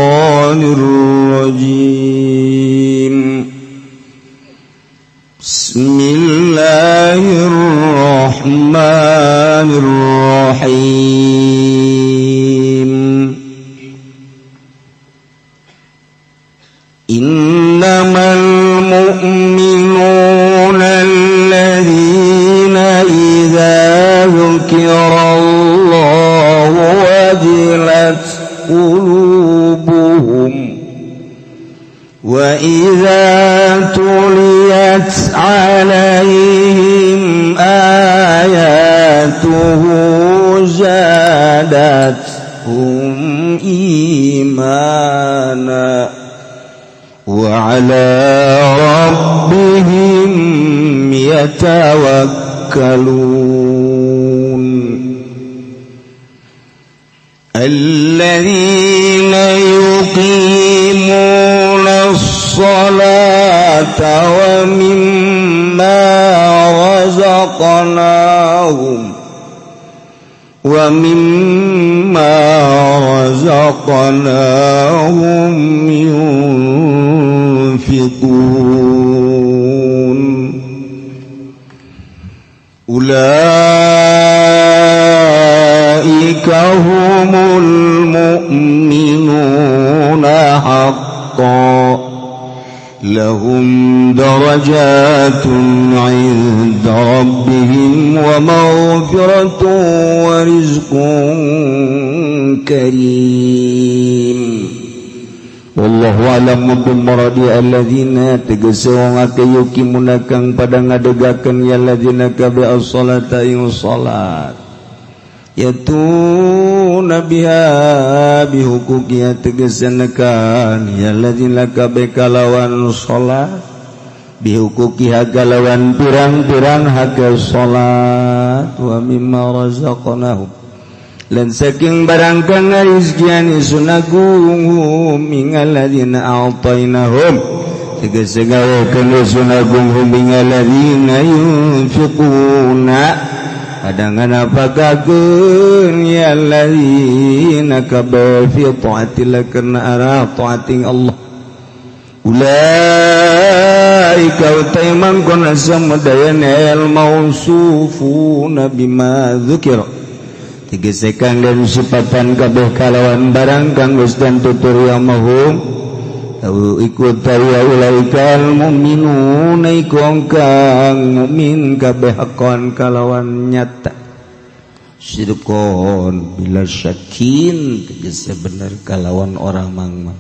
الشيطان الرجيم. بسم الله الرحمن الرحيم. إنما المؤمنون الذين إذا ذكر الله وجلت قلوبهم وإذا تليت عليهم آياته زادتهم إيمانا وعلى ربهم يتوكلون. الذين يقيمون الصلاة ومما رزقناهم ينفقون. أولئك هم المؤمنون حقا، لهم درجات عند ربهم ومغفرة ورزق كريم. والله أعلم بمراده الذين tegese wong akeh يقيمون kang pada ngadegakeun ya الذين kabeh الصلاة ing salat، يأتون بها بحقوقها tegese nekan ya الذين kabeh kalawan salat، بحقوقها kalawan pirang-pirang hak salat، ومما رزقناهم lan saking barang kang ngarizkian isun agung هم ing الذين أعطيناهم tegese gawekeun isun agung هم ing الذين ينفقون pada nganapakakeun ya الذين kabeh في طاعة الله kana arah taating Allah. أولئك utai mangkon samudayana الموصوفون بما ذكر tegese kang den sifatan kabeh kalawan barang kang geus den tutur ya mahum iku tawi أولئك المؤمنون iku kang mukmin kabeh حقا kalawan nyata، صدقا بلا شك tegese bener kalawan orang mangma.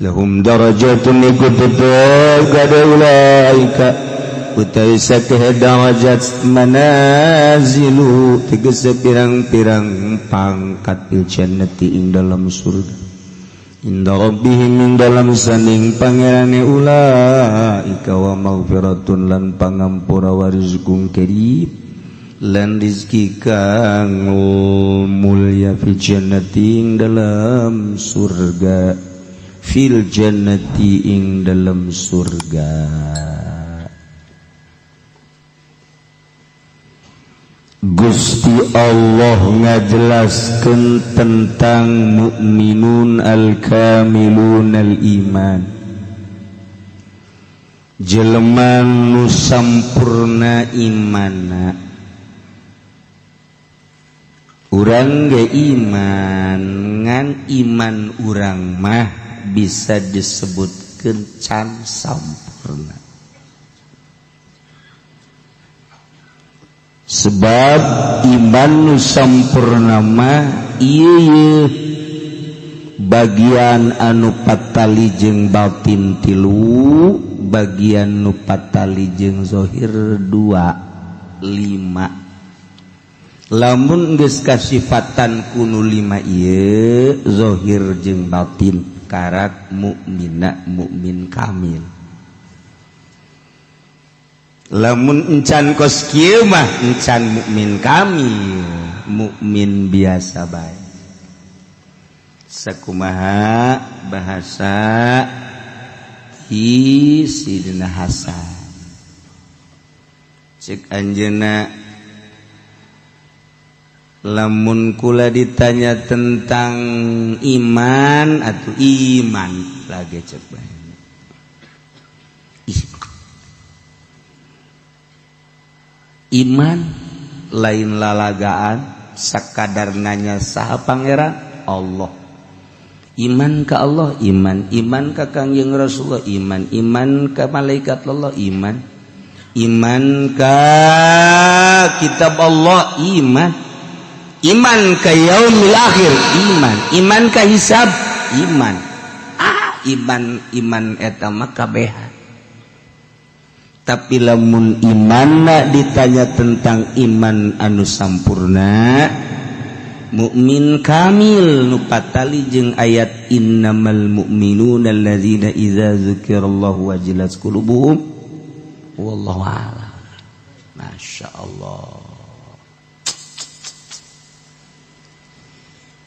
لهم درجات iku tetep kada أولئك utawi sakeh darajat، منازل tegese pirang-pirang pangkat، في الجنة ing dalam surga، عند ربهم ing dalam sanding pangerane أولئك، ومغفرة lan pangampura، ورزق كريم lan rizki kang mulya، في الجنة ing dalam surga, في الجنة ing dalam surga. Gusti Allah ngajelaskan tentang mukminun الكاملون الإيمان, jelema nu sampurna imana. Urang ge iman, ngan iman urang mah bisa disebut kencan sampurna, sebab iman nu sampurna mah ieu bagian anu patali jeung batin tilu, bagian nu patali jeung zohir dua, lima. Lamun geus kasifatan kunu lima ieu, zohir jeung batin, karak mukmina, mukmin kamil. Lamun encan kos kieu mah encan mukmin kamil, mukmin biasa bae. Sakumaha bahasa ti Sidina Hasan, cek anjeunna. Lamun kula ditanya tentang iman atau iman lagi, cek bae. Ih. Iman lain lalagaan, sakadar nanya saha Pangeran Allah. Iman ke Allah, iman, iman ke Kangjeng Rasulullah, iman, iman ke malaikat Allah, iman, iman ke kitab Allah, iman, iman ke yaumil akhir, iman, iman ke hisab, iman. Ah, iman, iman eta mah kabehan. Tapi lamun iman ditanya tentang iman anu sampurna, mukmin kamil, nu patali jeung ayat innamal mu'minuna alladzina idza dzukirallahu wajilat qulubuhum, wallahu a'lam. Masya Allah.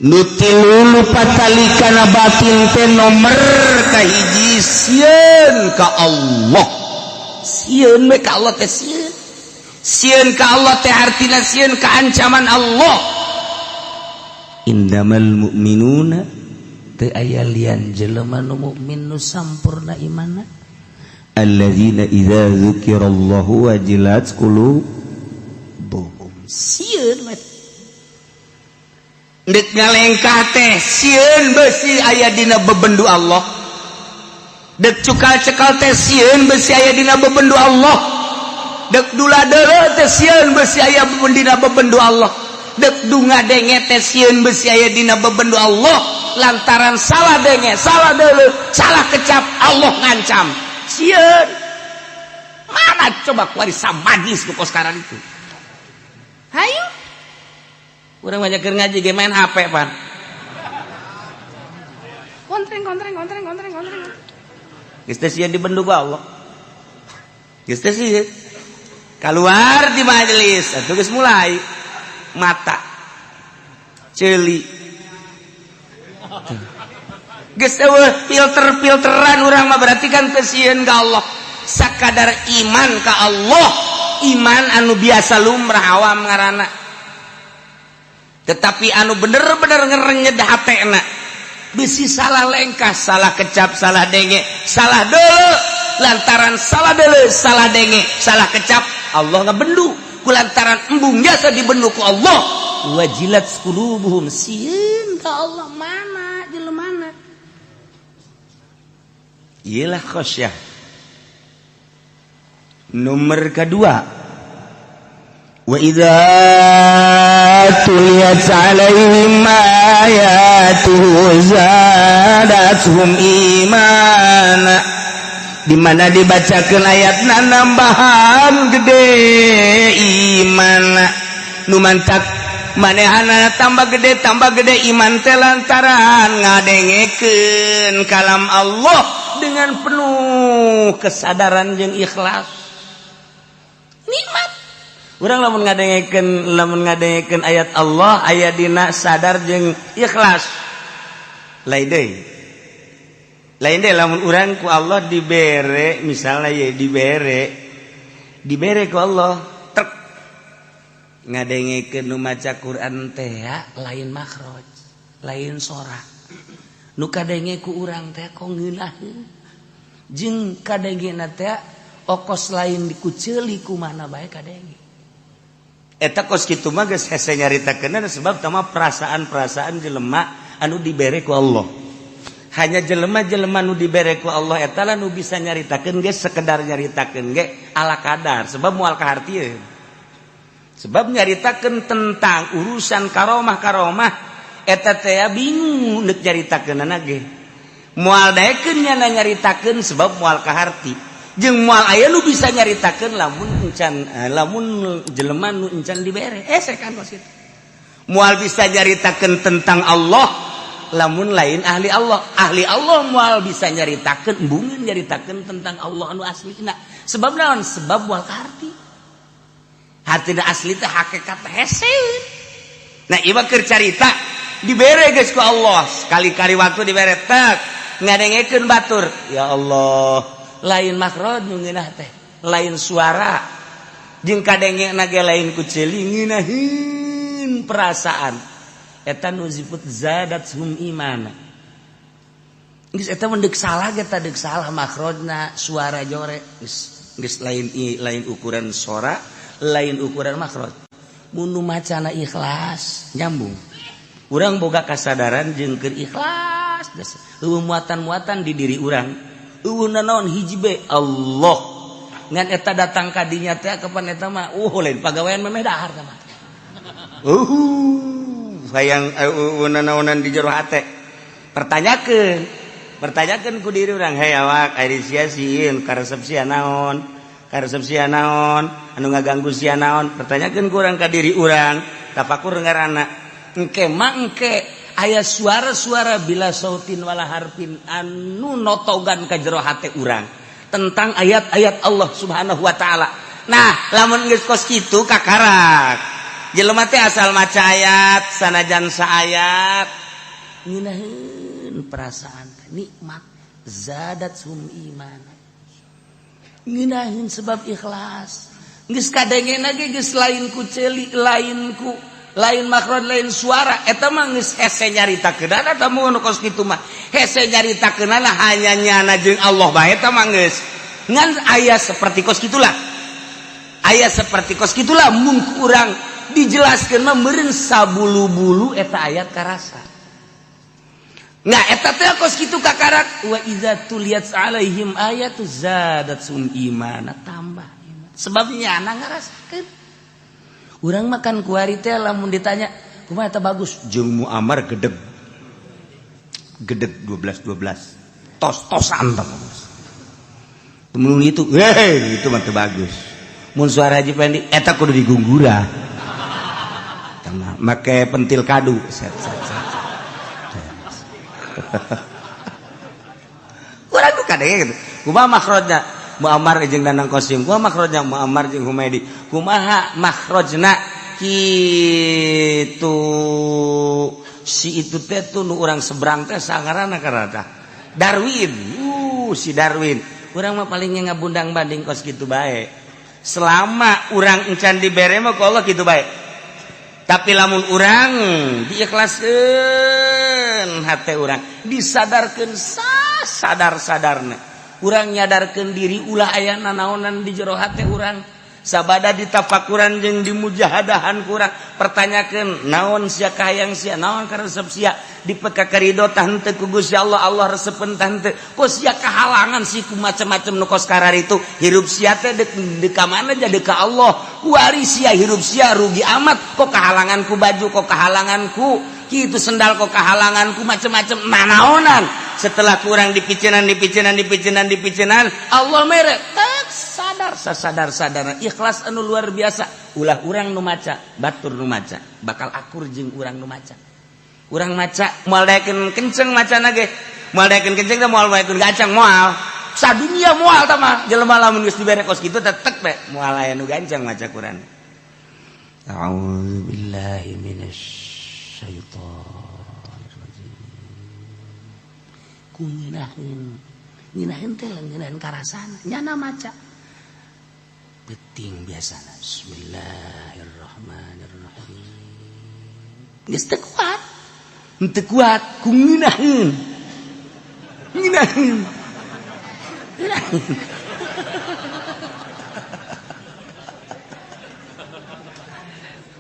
Nu tilu, nu patali kana batin teh, nomor kahiji sieun ka Allah. Sieun we ka Allah teh, sieun, sieun ka Allah teh artina sieun ka ancaman Allah. Innamal mu'minuna, teu aya lian jelema nu mukmin nu sampurna imanna, alladzina idza dzukirallahu wajilat qulubuhum. Sieun we ndek ngalengkah teh sieun besi aya dina bebendu Allah, dek cukal cekal teh sieun besi aya dina bebendu Allah, dek dula deuleu teh sieun besi aya dina bebendu Allah, dek dunga denge teh sieun besi aya dina bebendu Allah, lantaran salah denge, salah deuleu, salah kecap, Allah ngancam. Sieun. Mana coba kuari samajlis nu kos sekarang itu? Hayu. Urang banyak keur ngaji ge main HP pan. Kontreng, kontreng, kontreng, kontreng, kontreng. Geus teh sieun dibendu ku Allah. Geus teh sieun. Keluar di majelis, atuh geus mulai mata ceuli. Geus eueuh filter-filteran urang mah, berarti kan teu sieun ka Allah. Sakadar iman ka Allah, iman anu biasa lumrah awam ngaranna. Tetapi anu bener-bener ngerenyed hatena bisi salah lengkah, salah kecap, salah denge, salah deuleu, lantaran salah deuleu, salah denge, salah kecap, Allah ngabendu. Ku lantaran embung jasa dibendu ku Allah, wajilat qulubuhum, sieun ka Allah. Mana jelemana? Iyalah, khasyah. Nomor kedua, wa idza tuliyat alaihim ayatuhu zadatuhum imana, di mana dibacakeun ayatna nambahan gede iman. Nu mantak manehana tambah gede, tambah gede iman teh lantaran ngadengekeun kalam Allah dengan penuh kesadaran jeung ikhlas. Nikmat urang lamun ngadengekeun ayat Allah aya dina sadar jeung ikhlas. Lain deui, lain deui lamun urang ku Allah dibere, misalnya ya, dibere ku Allah trek ngadengekeun nu maca Quran teh lain makhraj, lain sora nu kadenge ku urang teh, kok ngeunaheun jeung kadengena teh okos lain dikuceuli ku mana bae kadenge. Eta kos kitu mah geus hese nyaritakeun, sebab tama perasaan-perasaan jelema anu dibere ku Allah. Hanya jelema-jelema nu dibere ku Allah eta lah nu bisa nyaritakeun ge, sekedar nyaritakeun ge ala kadar, sebab moal kahartieun, sebab nyaritakeun tentang urusan karomah-karomah eta teh bingung neuk nyaritakeunana ge, moal daekeun nyana nyaritakeun, sebab moal kaharti jeung moal aya nu bisa nyaritakeun lamun encan lamun jelema nu encan dibere. Eh, kan kos kitu moal bisa nyaritakeun tentang Allah lamun lain ahli Allah. Ahli Allah moal bisa nyaritakeun, embungeun nyaritakeun tentang Allah anu aslina. Sebab naon? Sebab moal kaharti. Hartina asli teh hakikat hese. Nah, ieu keur carita dibere geus ku Allah, sekali-kali waktu dibere tek ngadengekeun batur, ya Allah, lain makhraj nu ngeunah teh, lain suara jeung kadenge ge lain ku ceuli, ngeunaheun. jeung perasaan eta nu disebut zadathum imana. Geus eta mah deuk salah ge deuk salah makhrajna suara jore geus geus lain lain ukuran sora, lain ukuran makhraj. Mun nu macana ikhlas nyambung. Urang boga kasadaran jeung keur ikhlas eueuh muatan-muatan di diri urang. Eueuh nanaon hiji be Allah. Ngan eta datang ka dinya teh kapan eta mah lain pagawean memeh dahar tah mah. Hayang nanaonan di jero hate. Pertanyakeun, pertanyakeun ku diri urang, hei awak ari sia sieun karesep sia naon? Karesep sia naon? Anu ngaganggu sia naon? Pertanyakeun ku urang ka diri urang, tafakur ngaranna. Engke mah engke aya suara-suara bila sautin wala harfin anu notogan ka jero hate urang tentang ayat-ayat Allah Subhanahu wa taala. Nah, lamun geus kos kitu kakarak. Jelema teh asal maca ayat sanajan saayat ngeunaheun perasaan nikmat zadathum iman. Ngeunaheun sebab ikhlas. Geus kadengena ge geus lain ku ceuli, lain ku lain makron, lain suara eta mah geus hese nyaritakeunana eta mun kos kitu mah. Hese nyaritakeunana hanya nyana jeung Allah bae eta mah geus. Ngan aya seperti kos kitulah. Aya seperti kos kitulah mun kurang dijelaskeun mah meureun sabulu-bulu eta ayat karasa. Nah eta teh kos kitu kakarak wa iza tuliyat alaihim ayatu zadatsum imana, tambah iman. Sebab nyana ngarasakeun. Urang makan kuari teh lamun ditanya kumaha eta bagus jeung Muammar gedeg. Gedeg 12 12. Tos-tosan tah. Mun itu, heh itu mah teu bagus. Mun suara Haji Pendi eta kudu digunggura. Make pentil kadu set set set. Urang tuh kadenge gitu. Kumaha makhrajna Muammar jeung Danang Qasim, kumaha makhrajna Muammar jeung Humaidi, kumaha makhrajna kitu si itu teh tuh nu urang seberang teh sangarana karata Darwin. Si Darwin. Urang mah palingnya ngabundang banding kos kitu bae. Selama urang encan dibere mah ku Allah kitu bae. Tapi lamun urang diikhlaskeun hate urang, disadarkeun sadar-sadarna. Urang nyadarkeun diri ulah aya nanaonan di jero hate urang. Sabada ditafakuran jeung dimujahadahan kurang pertanyakeun naon sia kahayang sia, naon karesep sia, dipeka karido tah henteu ku Gusti Allah, Allah resepeun tah henteu. Kok sia kahalangan sih ku macam-macam nu kos kararitu, hirup sia teh deuk deuk ka mana jadi ka Allah. Kuari sia hirup sia rugi amat, kok kahalangan ku baju, kok kahalangan ku kitu sendal, kok kahalangan ku macam-macam nanaonan. Setelah kurang dipicenan dipicenan dipicenan dipicenan, Allah mere tak sadar sasadar sadar ikhlas anu luar biasa. Ulah urang nu maca, batur nu maca bakal akur jeung urang nu maca. Urang maca moal daekeun kenceng macana ge, moal daekeun kenceng teh moal daekeun gancang, moal sadunia moal tah mah jelema lamun geus dibere kos kitu tetep we moal aya nu gancang maca Quran. A'udzubillahi minasyaitonir rajim. Ku ngeunaheun ngeunaheun teh ngeunaheun karasana nyana maca penting biasana bismillahirrahmanirrahim geus teu kuat, teu kuat ku ngeunaheun ngeunaheun ngeunaheun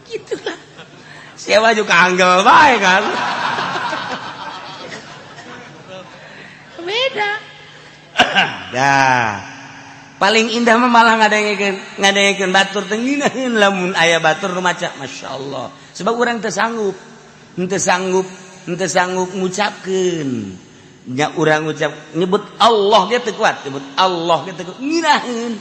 gitulah. Siapa juga anggel bae kan beda. Dah paling indah mah malah ngadengekeun ngadengekeun batur teh ngeunaheun lamun aya batur nu maca masyaallah. Sebab urang teu sanggup, henteu sanggup, henteu sanggup ngucapkeun nya urang ngucap nyebut Allah ge teu kuat, nyebut Allah ge teu kuat ngeunaheun.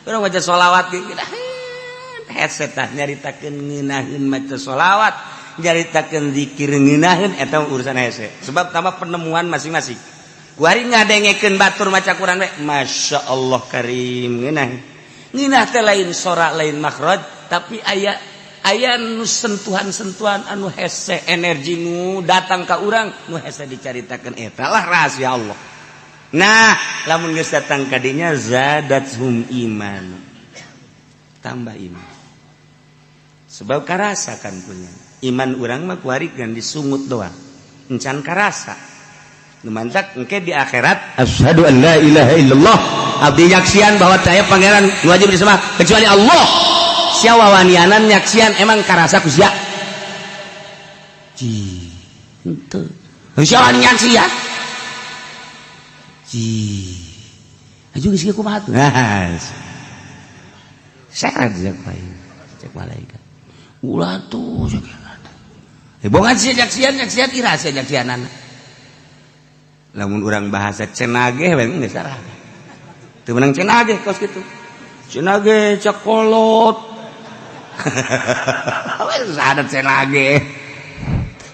Urang maca sholawat ge ngeunaheun hese tah nyaritakeun ngeunaheun maca sholawat, nyaritakeun zikir ngeunaheun eta urusan hese. Sebab tambah penemuan masing-masing. Kuari ngadengekeun batur maca Quran we Masya Allah karim ngeunah. Ngeunah teh lain sora lain makhraj tapi aya aya nu sentuhan-sentuhan anu hese energi nu datang ka urang nu hese dicaritakeun eta lah rahasia Allah. Nah, lamun geus datang ka dinya zadathum iman. Tambah iman. Sebab karasakan punya. Iman urang mah kuari gan disungut doang. Encan karasa. Nu mantak engke di akhirat asyhadu an la ilaha illallah. Abdi nyaksian bahwa saya pangeran wajib disembah kecuali Allah. Sia wawanianan nyaksian emang karasa ku sia. Ji. Henteu. Sia wani nyaksian. Ji. Aju geus kieu kumaha tuh? Nah. Seret cek cek malaikat. Ulah tuh cek. Bongan sia nyaksian nyaksian ira sia nyaksianana. Lamun urang bahasa cenageh we geus sarah. Teu meunang cenageh kos kitu. Cenageh cakolot. Wes ada cenageh.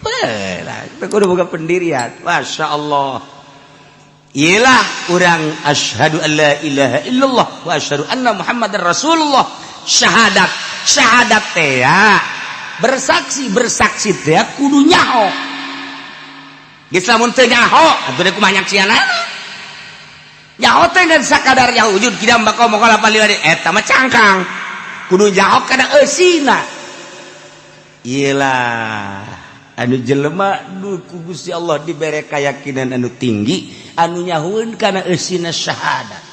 Weh, lah, kudu boga pendirian. Masya Allah. Iyalah urang asyhadu an la ilaha illallah wa asyhadu anna Muhammadar Rasulullah. Syahadat, syahadat teh ya. Bersaksi, bersaksi teh kudu nyaho. Geus lamun teu nyaho, atuh deui kumaha nyaksianana? Nyaho teh ngan sakadar nyaho wujud kidam bako mokola paliwari eta mah cangkang. Kudu nyaho kana eusina. Iyalah anu jelema nu ku Gusti Allah dibere keyakinan anu tinggi anu nyahueun kana eusina syahadat.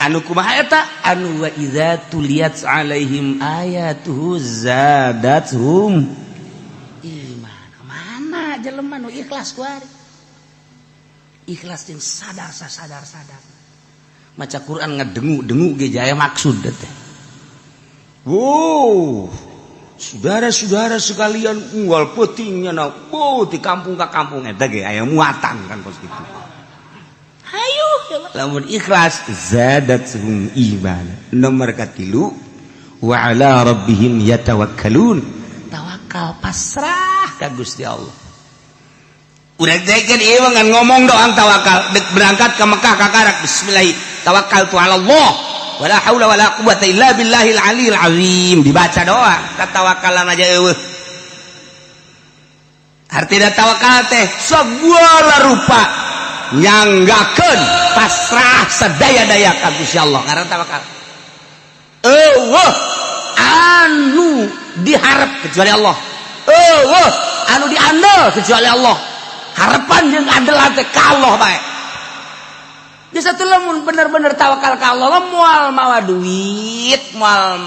Anu kumaha eta? Anu wa idza tuliyat alaihim ayatuhu zadathum iman. Mana jelema nu ikhlas kuari? Ikhlas jeung sadar sadar sadar. Maca Quran ngedengu-dengu ge jaya maksud teh. Wow, saudara-saudara sekalian unggal peutingnya na, oh, di kampung ke kampung eta ge aya muatan kan kos kitu. Hayu, lamun ikhlas zadathum iman. Nomor katilu wa ala rabbihim yatawakkalun. Tawakal pasrah ka Gusti Allah. Udah teh ieu mah ngan ngomong doang tawakal, dek berangkat ke Mekah kakarak bismillah tawakkaltu ala Allah wala haula wala quwata illa billahil aliyil azim, dibaca doa katawakalan aja eueuh. Artina tawakal teh segala rupa nyanggakeun pasrah sadaya-daya ka Gusti Allah ngaran tawakal. Eueuh anu diharap kecuali Allah, eueuh anu diandel kecuali Allah. Harapan jeung andelan teh ka Allah bae. Di satu lamun bener-bener tawakal ka Allah moal mawa duit, moal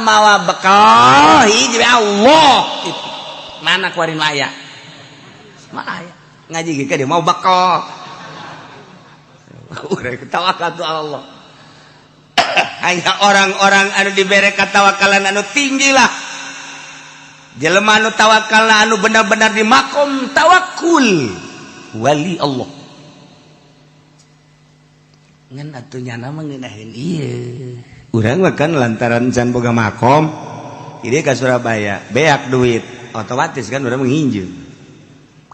mawa bekal, hiji Allah itu. Mana kuarin aya? Mana aya? Ngaji ge dia mau bekal. Urang tawakal tu Allah. Hanya orang-orang anu dibere katawakalan anu tinggi lah. Jelema anu tawakal anu benar-benar di makom tawakul wali Allah. Ngan atuh nyana mah ngeunaheun ieu. Urang mah kan lantaran can boga makom, ini ke Surabaya, beak duit, otomatis kan urang nginjem.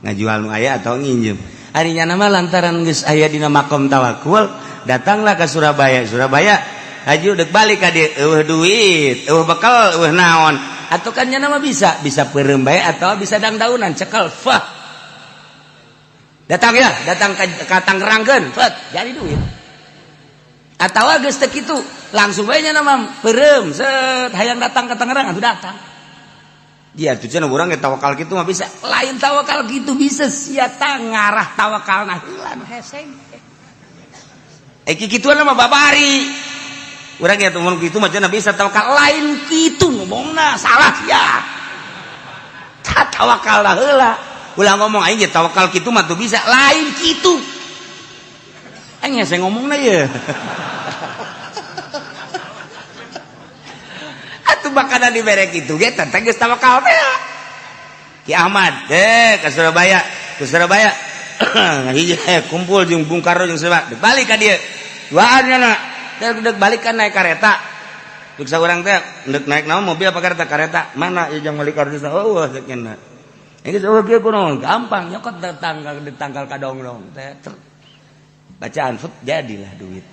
Ngajual nu aya atau nginjem. Ari nyana mah lantaran geus aya dina makom tawakul, datanglah ke Surabaya. Surabaya haji dek balik ka dieu, eueuh duit, eueuh bekal, eueuh naon. Atau kan nyana mah bisa peureum bae atau bisa dangdaunan cekel, fah. Datang ya, datang ka Tangerangkeun, fet, jadi duit. Atau geus teu kitu, langsung bae nya mah peureum, set hayang datang ke Tangerang atuh datang. Dia tuh cenah urang ge tawakal kitu mah bisa. Lain tawakal kitu bisa sia ngarah tawakalna heula nu hese. Eh kikituan mah babari. Urang ge mun kitu mah cenah bisa tawakal, lain kitu ngomongna salah sia. Tawakal heula. Ulah ngomong aing ge tawakal kitu mah tuh bisa, lain kitu. Aing hese ngomongna ye. Atuh bakana dibere kitu ge teh geus tawakal teh. Ki Ahmad deh ke Surabaya, ke Surabaya. Hiji kumpul jeung Bung Karno jeung siapa? Dek balik ka dieu. Duaan nya dek balik kan naik kareta. Dek saurang teh dek naik naon mobil apa kereta? Kareta. Mana ieu jang meuli kartu? Oh, cek nya. Ini oh kieu kunaon? Gampang nyokot tanggal di tanggal kadonglong teh. Bacaan fut jadilah duit.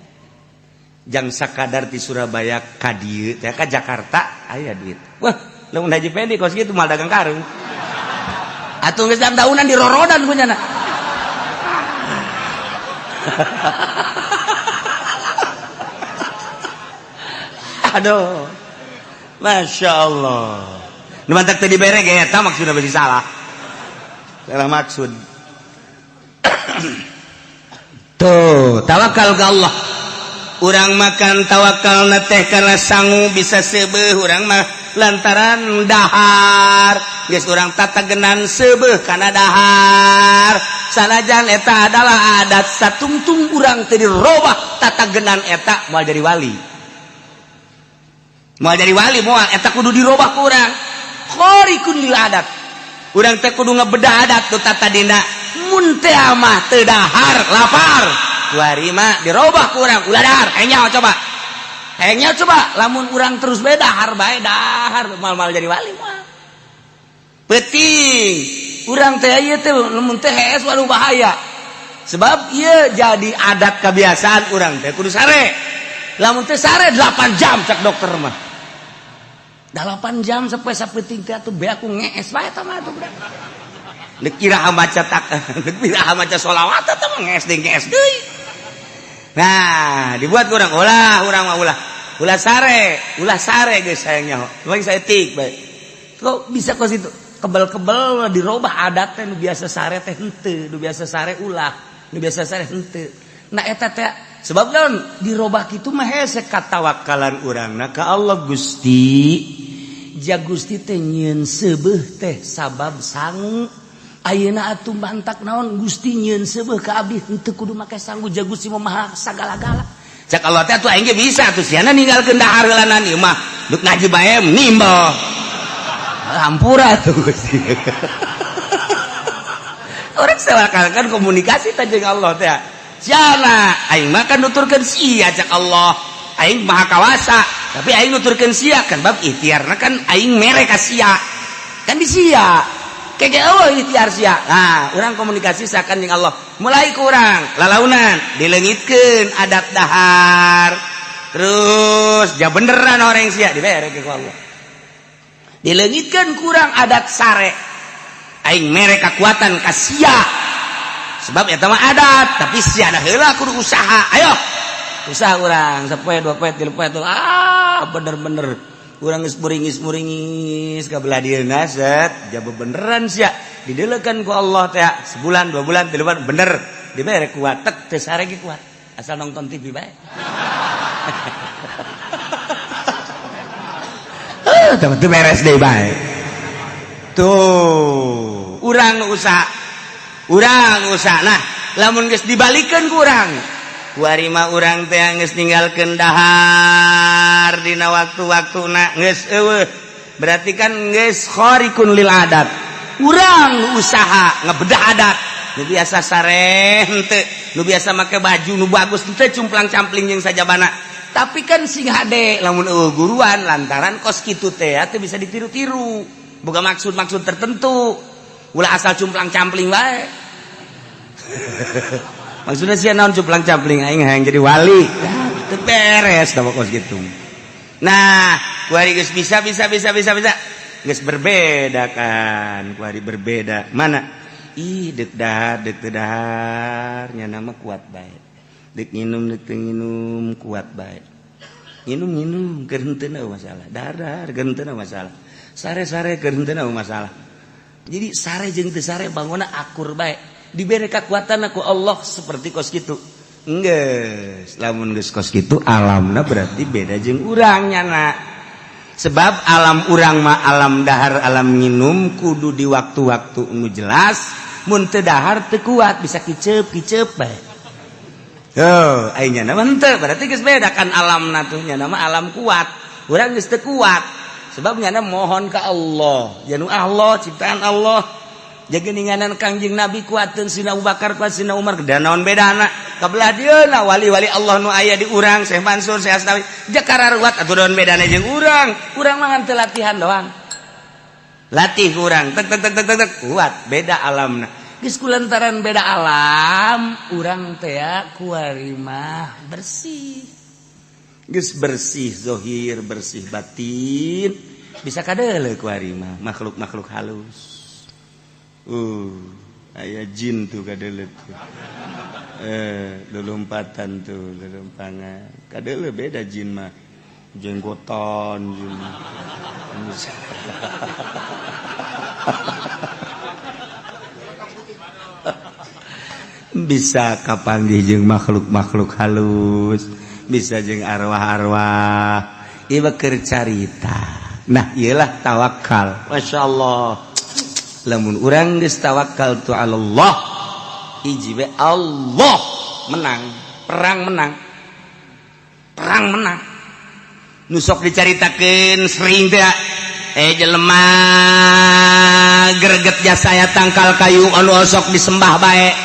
Jang sakadar di Surabaya ka dieu teh ka Jakarta aya duit. Wah, lamun Haji Pendi kos kitu mal dagang karung. Atuh geus daunan di rorodan ku nyana. Aduh. Masya Allah. Nu mantak teu dibere ge eta maksudna bisi salah. Salah maksud. Tuh, tawakal ke Allah. Urang makan tawakal na teh karena sangu bisa seubeuh urang mah lantaran dahar. Geus urang tatagenan seubeuh kana dahar. Sanajan eta adalah adat satungtung urang teu dirobah tatagenan eta moal jadi wali. Moal jadi wali moal eta kudu dirobah ku urang. Khariqun lil adat. Urang teh kudu ngebedah adat nu tatadina mun teh mah teu dahar lapar. Kuari mah dirobah ku urang ulah dahar hayang nyaho coba. Hayang nyaho coba lamun urang terus bae dahar bae dahar mal-mal jadi wali moal. Penting urang teh ieu teh lamun teh hees waduh bahaya. Sebab ieu jadi adat kebiasaan urang teh kudu sare. Lamun teh sare 8 jam cak dokter mah. 8 jam sampai sapenting teh atuh beak ku ngees bae eta mah atuh budak. Deuk iraha maca tak, deuk iraha maca sholawat eta mah ngees deui ngees deui. Nah, dibuat kurang ulah urang mah ulah. Ulah sare geus hayang nyaho. Lagi saeutik bae. Kok bisa kos itu? Kebel-kebel dirobah adat teh nu biasa sare teh henteu, nu biasa sare ulah, nu biasa sare henteu. Nah eta teh sebab naon dirobah kitu mah hese katawakalan urangna ka Allah Gusti. Ja Gusti teh nyieun seubeuh teh sabab sangu. Ayeuna atuh mantak naon Gusti nyieun seubeuh ka abdi henteu kudu make sangu ja Gusti mah maha sagala-gala. Cak Allah teh atuh aing ge bisa atuh siana ninggalkeun dahar heulanan ieu mah deuk ngaji bae nimbel. Hampura tuh Gusti. Orang kan komunikasi teh jeung Allah teh. Siana aing mah kan nuturkeun sia cak Allah. Aing maha kawasa, tapi aing nuturkeun sia kan bab ikhtiarna kan aing mere ka sia. Kan di sia. Kege eueuh ikhtiar sia. Nah, urang komunikasi sakan jeung Allah. Mulai kurang lalaunan dileungitkeun adat dahar. Terus ja beneran orang sia dibere ku Allah. Dileungitkeun kurang adat sare. Aing mere kekuatan ka sia. Sebab eta mah adat, tapi sia da heula kudu usaha. Ayo. Usaha urang sapoe dua poe tilu poe ah bener-bener urang geus muringis-muringis ka belah dieuna set ja beneran sia dideulekeun ku Allah teh sebulan dua bulan tilu bulan bener dibere kuat tek teu sare ge kuat asal nonton TV bae. Teu beres deui bae. Tuh, urang usaha. Urang usaha. Nah, lamun geus dibalikeun ku urang. Kuari mah urang teh geus ninggalkeun dahar dina waktu-waktuna geus eueuh. Berarti kan geus khariqun lil adat. Urang usaha ngebedah adat. Nu biasa sare henteu, nu biasa make baju nu bagus henteu cumplang-campling jeung sajabana. Tapi kan sing hade lamun eueuh guruan lantaran kos kitu teh teu bisa ditiru-tiru. Boga maksud-maksud tertentu. Ulah asal cumplang-campling bae. Maksudnya sia naon cumplang-campling aing hayang jadi wali. Teu beres da kos kitu. Nah, kuari geus bisa bisa bisa bisa bisa. Geus berbeda kan, kuari berbeda. Mana? Ih, deuk dahar, deuk teu dahar, nya nama kuat bae. Deuk nginum, deuk teu nginum, kuat bae. Nginum-nginum keur henteu masalah. Dahar-dahar keur henteu masalah. Sare-sare keur henteu masalah. Jadi sare jeung teu sare bangunna akur bae. Dibere kekuatan ku Allah seperti kos kitu. Geus, lamun geus kos kitu alamna berarti beda jeung urang nyana. Sebab alam urang mah alam dahar, alam nginum kudu di waktu-waktu nu jelas. Mun teu dahar teu kuat bisa kiceup-kiceup bae. Oh, aing nyana mah henteu, berarti geus beda kan alamna tuh nyana mah alam kuat. Urang geus teu kuat. Sebab nyana mohon ka Allah, janu Allah ciptaan Allah. Jageninganan Kangjeng Nabi kuateun Sina Abu Bakar kuat Sina Umar dan naon bedana kabelah dieuna wali-wali Allah nu aya di urang Syekh Mansur Syekh Asnawi jakara ruwat atuh naon bedana jeung urang. Urang mah ngan teu latihan doang. Latih urang tek tek tek tek tek kuat beda alamna. Geus kulantaran beda alam urang teh kuari mah bersih. Geus bersih zahir bersih batin bisa kadeuleu kuari mah makhluk-makhluk halus. Aya jin tuh kadeuleu tuh. Lulumpatan tuh, lulumpangan. Kadeuleu beda jin mah. Jenggotan bisa kapanggih jeung makhluk-makhluk halus, bisa jeung arwah-arwah. Ieu keur carita. Nah, ieulah tawakal. Masya Allah. Lamun urang geus tawakal tu Allah, hiji we Allah menang, perang menang. Perang menang. Nu sok dicaritakeun sering teh jelema greget jasa ya tangkal kayu anu osok disembah bae.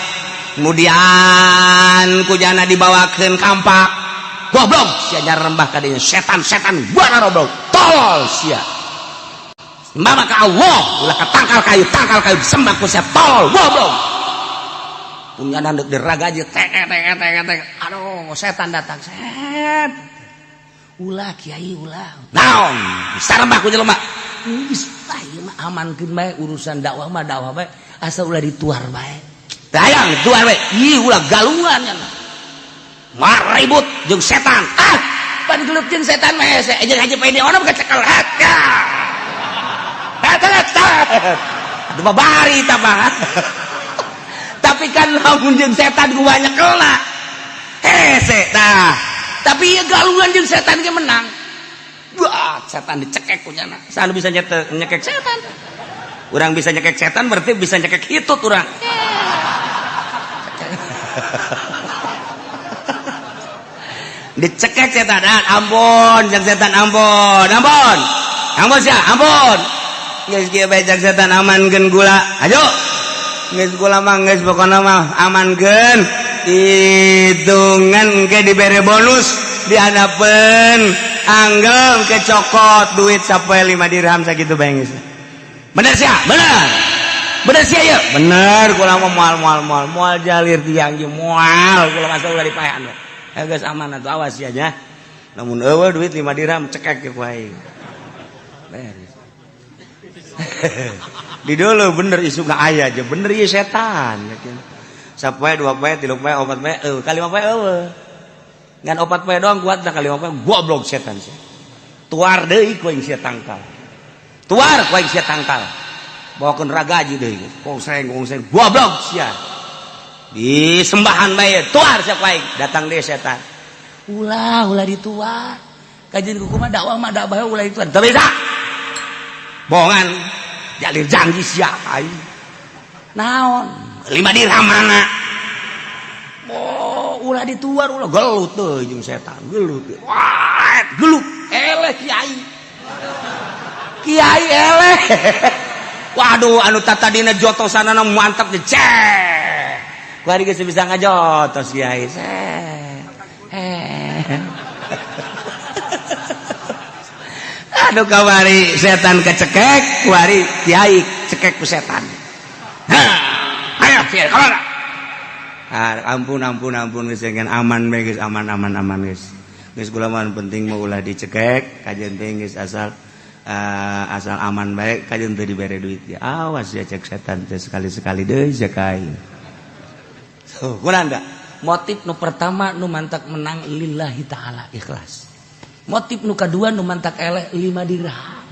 Kemudian kujana dibawakeun kampak. Goblok sia nyarembah ka dinya setan-setan buana goblok. Tolol sia. Sembah ka Allah, ulah ka tangkal kayu disembah ku sia tolol goblok. Punya deuk diragaji tek tek tek tek. Aduh, setan datang. Set. Ulah kiai ulah. Naon? Sarembah ku jelema. Geus ah ieu mah amankeun bae urusan dakwah mah dakwah bae asal ulah dituar bae. Dayang tuar we. Ih ulah galungan nya. Maribut jeung setan. Ah, pan gelut jeung setan mah hese. Jeung Haji Pedi ono kecekel. Hat. Hat hat. Aduh babari ta mah. Tapi kan lamun jeung setan ku banyak kena. Hese tah. Tapi ieu galungan jeung setan ge menang. Wah, setan dicekek ku nyana. Saha bisa nyekek setan? Urang bisa nyekek setan berarti bisa nyekek hitut urang. Dicekek setan, ampun, cek setan ampun, ampun. Ampun sia, ampun. Geus kieu bae cek setan amankeun gula. Ayo. Geus gula mah geus pokona mah amankeun. Hitungan ke dibere bonus dihanapeun anggel ke cokot duit sampai 5 dirham sakitu bae geus. Bener sia? Bener. Bener sia ya? Bener kula mah moal moal moal moal jalir tiang ge moal kula masa ulah dipaean we. Geus aman atuh awas sia nya. Lamun eueuh duit 5 dirham cekek ke ku aing. Beres. Di dulu bener isu ka aya aja bener ieu setan. Sapoe 2 poe 3 poe 4 poe eueuh ka 5 poe eueuh. Ngan 4 poe doang kuat dah ka 5 poe goblok setan sia. Tuar deui ku aing sia tangkal. Tuar ku aing sia tangkal. Bawakeun ragaji deui. Kongseng kongseng goblok sia. Di sembahan bae tuar sia ku aing datang deui setan. Ulah ulah dituar. Kajian kumaha dakwah mah dakwah ulah dituar. Teu bisa. Bohongan jalir janji sia aing. Naon? 5 dirham mana? Oh, ulah dituar ulah gelut teuy jeung setan, gelut. Wah, gelut. Eleh kiai. Kiai eleh. Waduh, anu tatadina jotosanana mantap teh. Cek. Kuari geus bisa ngajotos kiai. Aduh kawari setan kecekek, kuari kiai cekek ku setan. Ayo kiai, kamana? Ah, ampun ampun ampun geus aman bae geus aman aman aman geus. Geus kula mah penting mah ulah dicekek, kajeun teh geus asal asal aman bae kajeun teu dibere duit ya. Awas ya cek setan teh sekali-sekali deui cek aing. So, kunaon da? Motif nu pertama nu mantak menang lillahi ta'ala ikhlas. Motif nu kadua nu mantak eleh 5 dirham.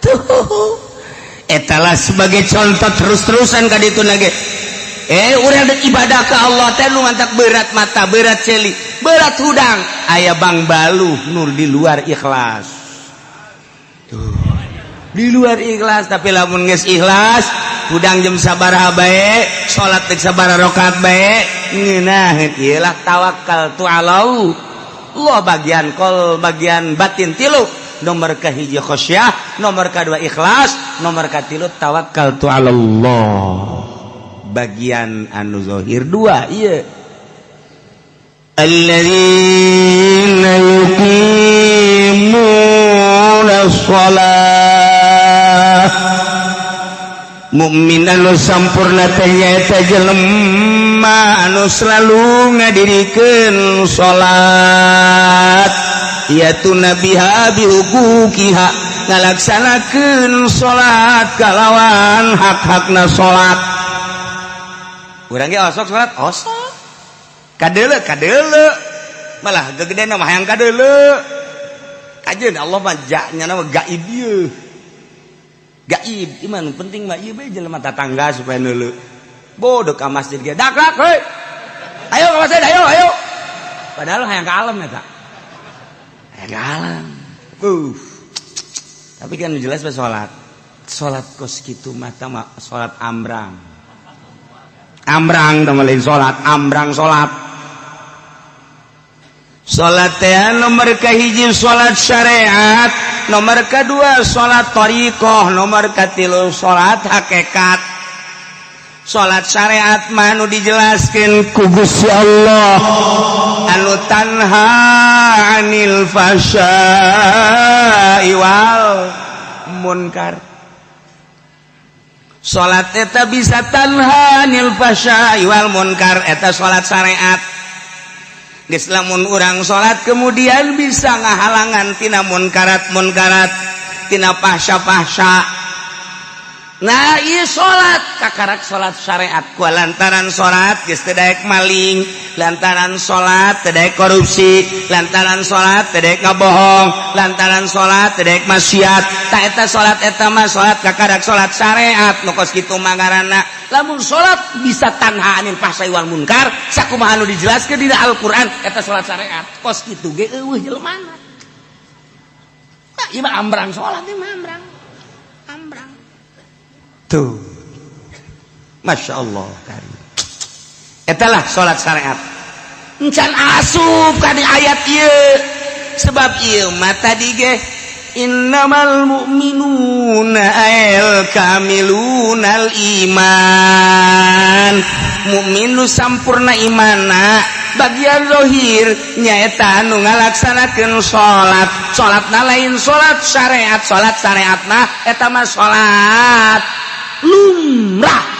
Tuh. Etalah sebagai contoh terus-terusan ka ditu nage. Urang dek ibadah ka Allah teh nu mantak berat mata, berat celi, berat hudang. Aya bang baluh nur di luar ikhlas. Tuh. Di luar ikhlas tapi lamun geus ikhlas hudang jam sabaraha bae, salat deuk sabaraha rakaat bae, ngeunaheun ieu lah tawakal tu Allah. Allah bagian kol, bagian batin tilu. Nomor kahiji khasyah, nomor kadua ikhlas, nomor katilu tawakal tu Allah. Bagian anu zahir dua ieu. Alladzina yuqimuna shalah. Mukmin anu sampurna teh nyaeta jelema anu selalu ngadirikeun salat. Yaitu nabiha bihuquqiha ngalaksanakeun salat kalawan hak-hakna salat. Urang ge osok salat, osok. Kadeuleu, kadeuleu, malah gegede mah hayang kadeuleu. Kajeun Allah mah nya mah gaib ieu. Gaib, iman penting mah ieu bae jelema tatangga supaya neuleu. Bodoh ka masjid ge dak dak heuy. Ayo ke masjid, ayo, ayo. Padahal hayang ka alam eta. Hayang ka alam. Tapi kan jelas pas salat. Salat kos kitu mah mah salat ambrang. Ambrang teh lain salat, ambrang salat. Salat teh nomor kahiji salat syariat, nomor kedua salat thariqah, nomor katilu salat hakikat. Salat syariat mah nu dijelaskeun ku Gusti Allah anu tanha anil fahsya'i wal munkar. Salat eta bisa tanha anil fahsya'i wal munkar, eta salat syariat. Geus lamun urang salat kemudian bisa ngahalangan tina munkarat munkarat, tina fahsya-fahsya. Nah, ieu salat kakarak salat syariat ku lantaran salat geus teu daek maling, lantaran salat teu daek korupsi, lantaran salat teu daek ngabohong, lantaran salat teu daek maksiat. Tah, eta salat eta mah salat kakarak salat syariat nu kos kitu mah ngaranna. Lamun salat bisa tanha anil fahsai wal munkar sakumaha anu dijelaskeun dina Al-Qur'an, eta salat syariat. Kos kitu ge euweuh jelemana. Nah, ieu mah ambrang salat, ieu mah ambrang. Ambrang. Tuh. Masya Allah. Etalah salat syariat. Encan asup ka di ayat ieu. Sebab ieu mah tadi ge innamal mu'minuna al kamilunal iman. Mukmin nu sampurna imana bagian zahir nyaeta anu ngalaksanakeun salat. Salatna lain salat syariat, salat syariatna eta mah salat lumrah,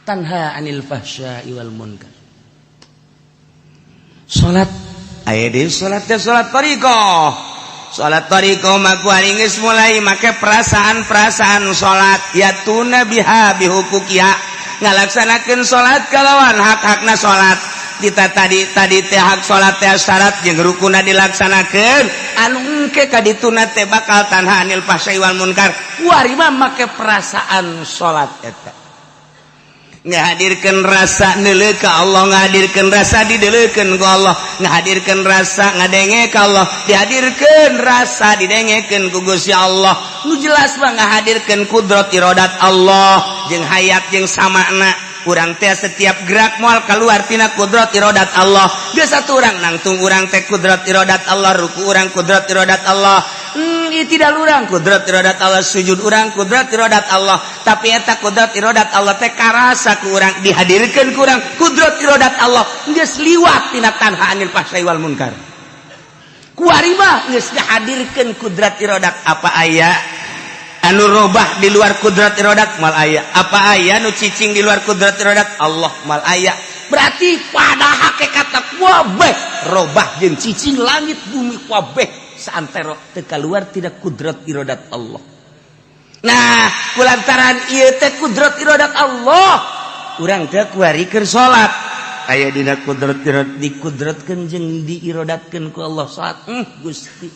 tanha anil fahsya'i wal munkar. Salat aya deui, salat teh salat thariqah. Salat thariqah mah ku geus mulai make perasaan-perasaan salat, yatuna biha bihuquqiha, ngalaksanakeun salat kalawan hak-hakna salat. Kita tadi tadi teh hak salat teh syarat jeung rukuna dilaksanakeun, anu engke ka dituna teh bakal tanha anil fahsya'i wal munkar. Kuari mah make perasaan salat eta ngahadirkeun rasa neuleu ka Allah, ngahadirkeun rasa dideuleukeun ku Allah, ngahadirkeun rasa ngadenge ka Allah, dihadirkeun rasa didengekeun ku Gusti Allah. Nu jelas mah ngahadirkeun kudrat iradat Allah jeung hayat jeung samakna. Urang teh setiap gerak moal keluar tina kudrat iradat Allah. Geus satu urang nangtung urang teh kudrat iradat Allah, ruku urang kudrat iradat Allah, tidak urang kudrat iradat Allah, sujud urang kudrat iradat Allah. Tapi eta kudrat iradat Allah teh karasa ku urang, dihadirkeun ku urang kudrat iradat Allah, geus liwat tina tanha anil fahsai wal munkar. Kuari mah geus dihadirkeun kudrat iradat. Apa aya anu robah di luar kudrat iradat? Mal aya. Apa aya nu cicing di luar kudrat iradat Allah? Mal aya. Berarti pada hakikat kabeh robah jeung cicing, langit bumi kabeh saantero teu keluar tina kudrat iradat Allah. Nah, kulantaran ieu teh kudrat iradat Allah, urang teh kuari keur salat aya dina kudrat iradat, dikudratkeun jeung diirodatkeun ku Allah salat. Gusti,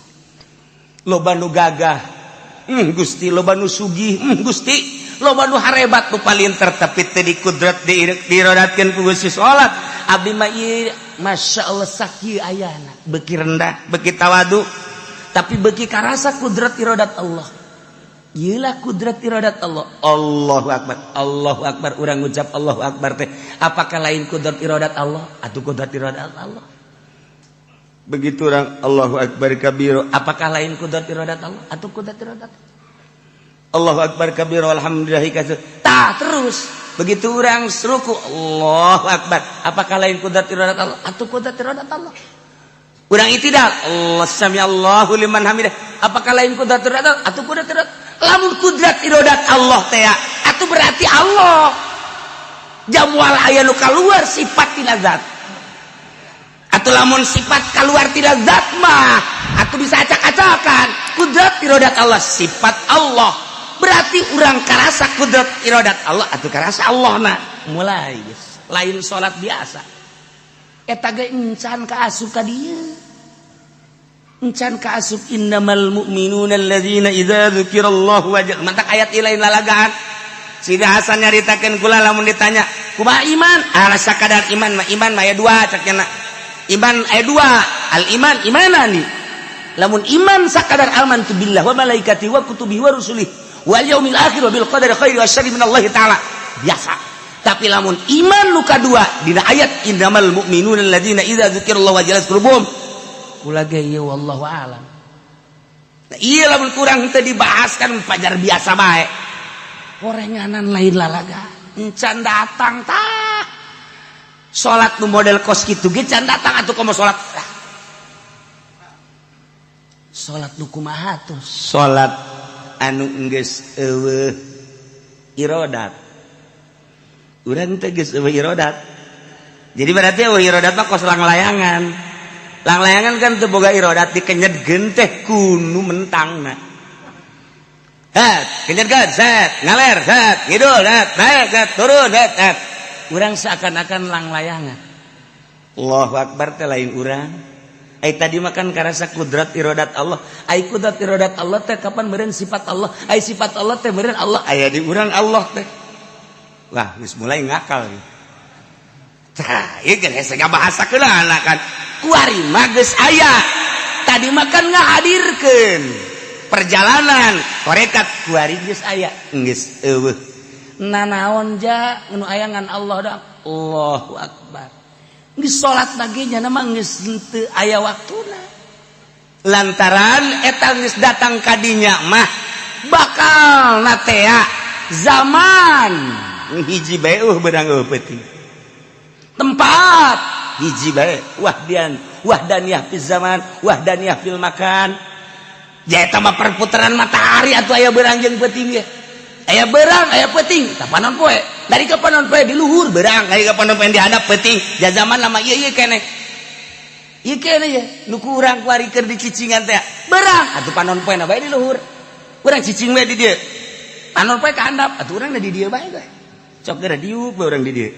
loba nu gagah. Gusti, loba nu sugih. Gusti, loba nu harebat, nu palinter, tapi teu dikudrat diirodatkeun ku Gusti salat. Abdi mah ieu, Masya Allah, sakieu ayana, beuki rendah, beuki tawadu, tapi beuki karasa kudrat iradat Allah. Iyalah kudrat iradat Allah. Allahu akbar, Allahu akbar. Urang ngucap Allahu akbar teh apakah lain kudrat iradat Allah atau kudrat iradat Allah? Begitu orang Allahu akbar kabiro, apakah lain kudrat iradat Allah atau kudrat iradat Allahu akbar kabiro, alhamdulillah kasir. Tah, terus begitu orang ruku Allahu akbar, apakah lain kudrat iradat Allah atau kudrat iradat Allah? Urang itidal, Allah sami Allahu liman hamidah, apakah lain kudrat iradat Allah atau kudrat iradat? Lamun kudrat iradat Allah teh atau berarti Allah jamual aya nu keluar sifat tina zat. Atau lamun sifat keluar tina zat mah atau bisa acak-acakan. Kudrat iradat Allah sifat Allah, berarti urang karasa kudrat iradat Allah atau karasa Allah. Nah, mulai, guys. Lain salat biasa. Eta ge encan ka asup ka dieu. Encan ka asup innamal mu'minuna alladzina idza dzukirallahu wajal. Mantak ayat lain lalagaan. Sidi Hasan nyaritakeun kula, lamun ditanya, "Kumaha iman?" Ah, sakadar iman mah, iman mah aya dua cak nya. Iman aya dua, al iman imanani. Lamun iman sakadar amantu billah wa malaikati wa kutubihi wa rusulihi wal yaumil akhir wa bil qadari khairi wa syarri minallahi taala. Biasa. Tapi lamun iman nu kadua dina ayat innamal mu'minuna alladzina idza dzukirallahu wajilat qulubuhum. Kula ge ieu wallahu alam. Nah, iya, lamun kurang teu dibahas kan pajar biasa bae. Orenganan lain lalaga. Encan datang tah. Salat nu model kos kitu ge can datang atuh, komo salat. Ah. Salat nu kumaha tuh? Salat anu geus euweuh irodat. Urang teh geus euweuh irodat. Jadi berarti euweuh irodat mah kos langlayangan. Langlayangan kan teu boga irodat, dikenyetkeun teh kunu mentangna. Het, kenyetkeun, set, ngaler, set, ngidul, set, naik, set, turun, set, set. Urang seakan-akan langlayangan. Allahu Akbar teh lain urang. Ai tadi makan karasa kudrat irodat Allah. Ai kudrat irodat Allah teh kapan meureun sifat Allah. Ai sifat Allah teh meureun Allah aya di urang Allah teh. Wah, geus mulai ngakal. Tah, ieu geus hese ngabahasakeun kan. Kuari mah geus aya. Tadi makan ngahadirkeun perjalanan tarekat, kuari geus aya, geus euweuh nanaon ja nu aya ngan Allah dah. Allahu akbar. Geus salat lagi nya mah geus henteu aya waktuna, lantaran eta geus datang kadinya mah bakal natea zaman hiji bae uh beunang eueuh peuting, tempat hiji bae, wahdian wahdaniyah fil zaman, wahdaniyah fil makan. Ja eta mah perputaran matahari atuh, aya beurang jeung peuting ge. Aya beurang, aya peuting, tah panon poe. Dari ke panon poe di luhur beurang, dari ke panon poe di handap peuting. Ja zaman lama ieu ieu keneh. Ieu keneh ye, nu ku urang kuari keur dicicingan teh. Beurang atuh panon poe na bae di luhur. Urang cicing we di dieu. Panon poe ka handap, atuh urang di dieu bae ge. Cok geura diuk bae urang di dieu.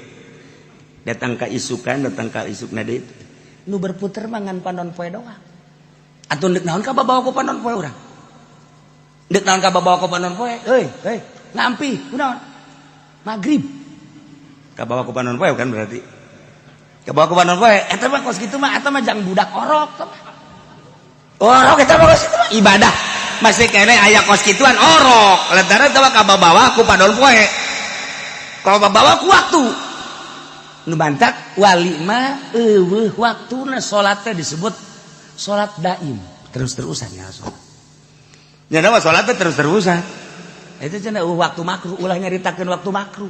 Datang ka isukan, datang ka isukna deui. Nu berputer mah ngan panon poe doang. Atuh deuk naon ka babawa ku panon poe urang? Deuk naon ka babawa ku panon poe? Heuy, heuy, ngampi, kunaon? Maghrib. Kabawa ku panon poe kan berarti. Kabawa ku panon poe, eta mah kos kitu mah, eta mah jang budak orok. Orok eta mah kos kitu mah ibadah. Masih kene aya kos kituan orok. Lantaran eta mah kabawa ku panon poe. Kalau bawa ku waktu. Nu mantak wali mah euweuh waktuna, salat teh disebut salat daim, terus-terusan ya salat. Nya mah salat teh terus-terusan. Itu cenah euweuh waktu makruh, ulah nyaritakeun waktu makruh.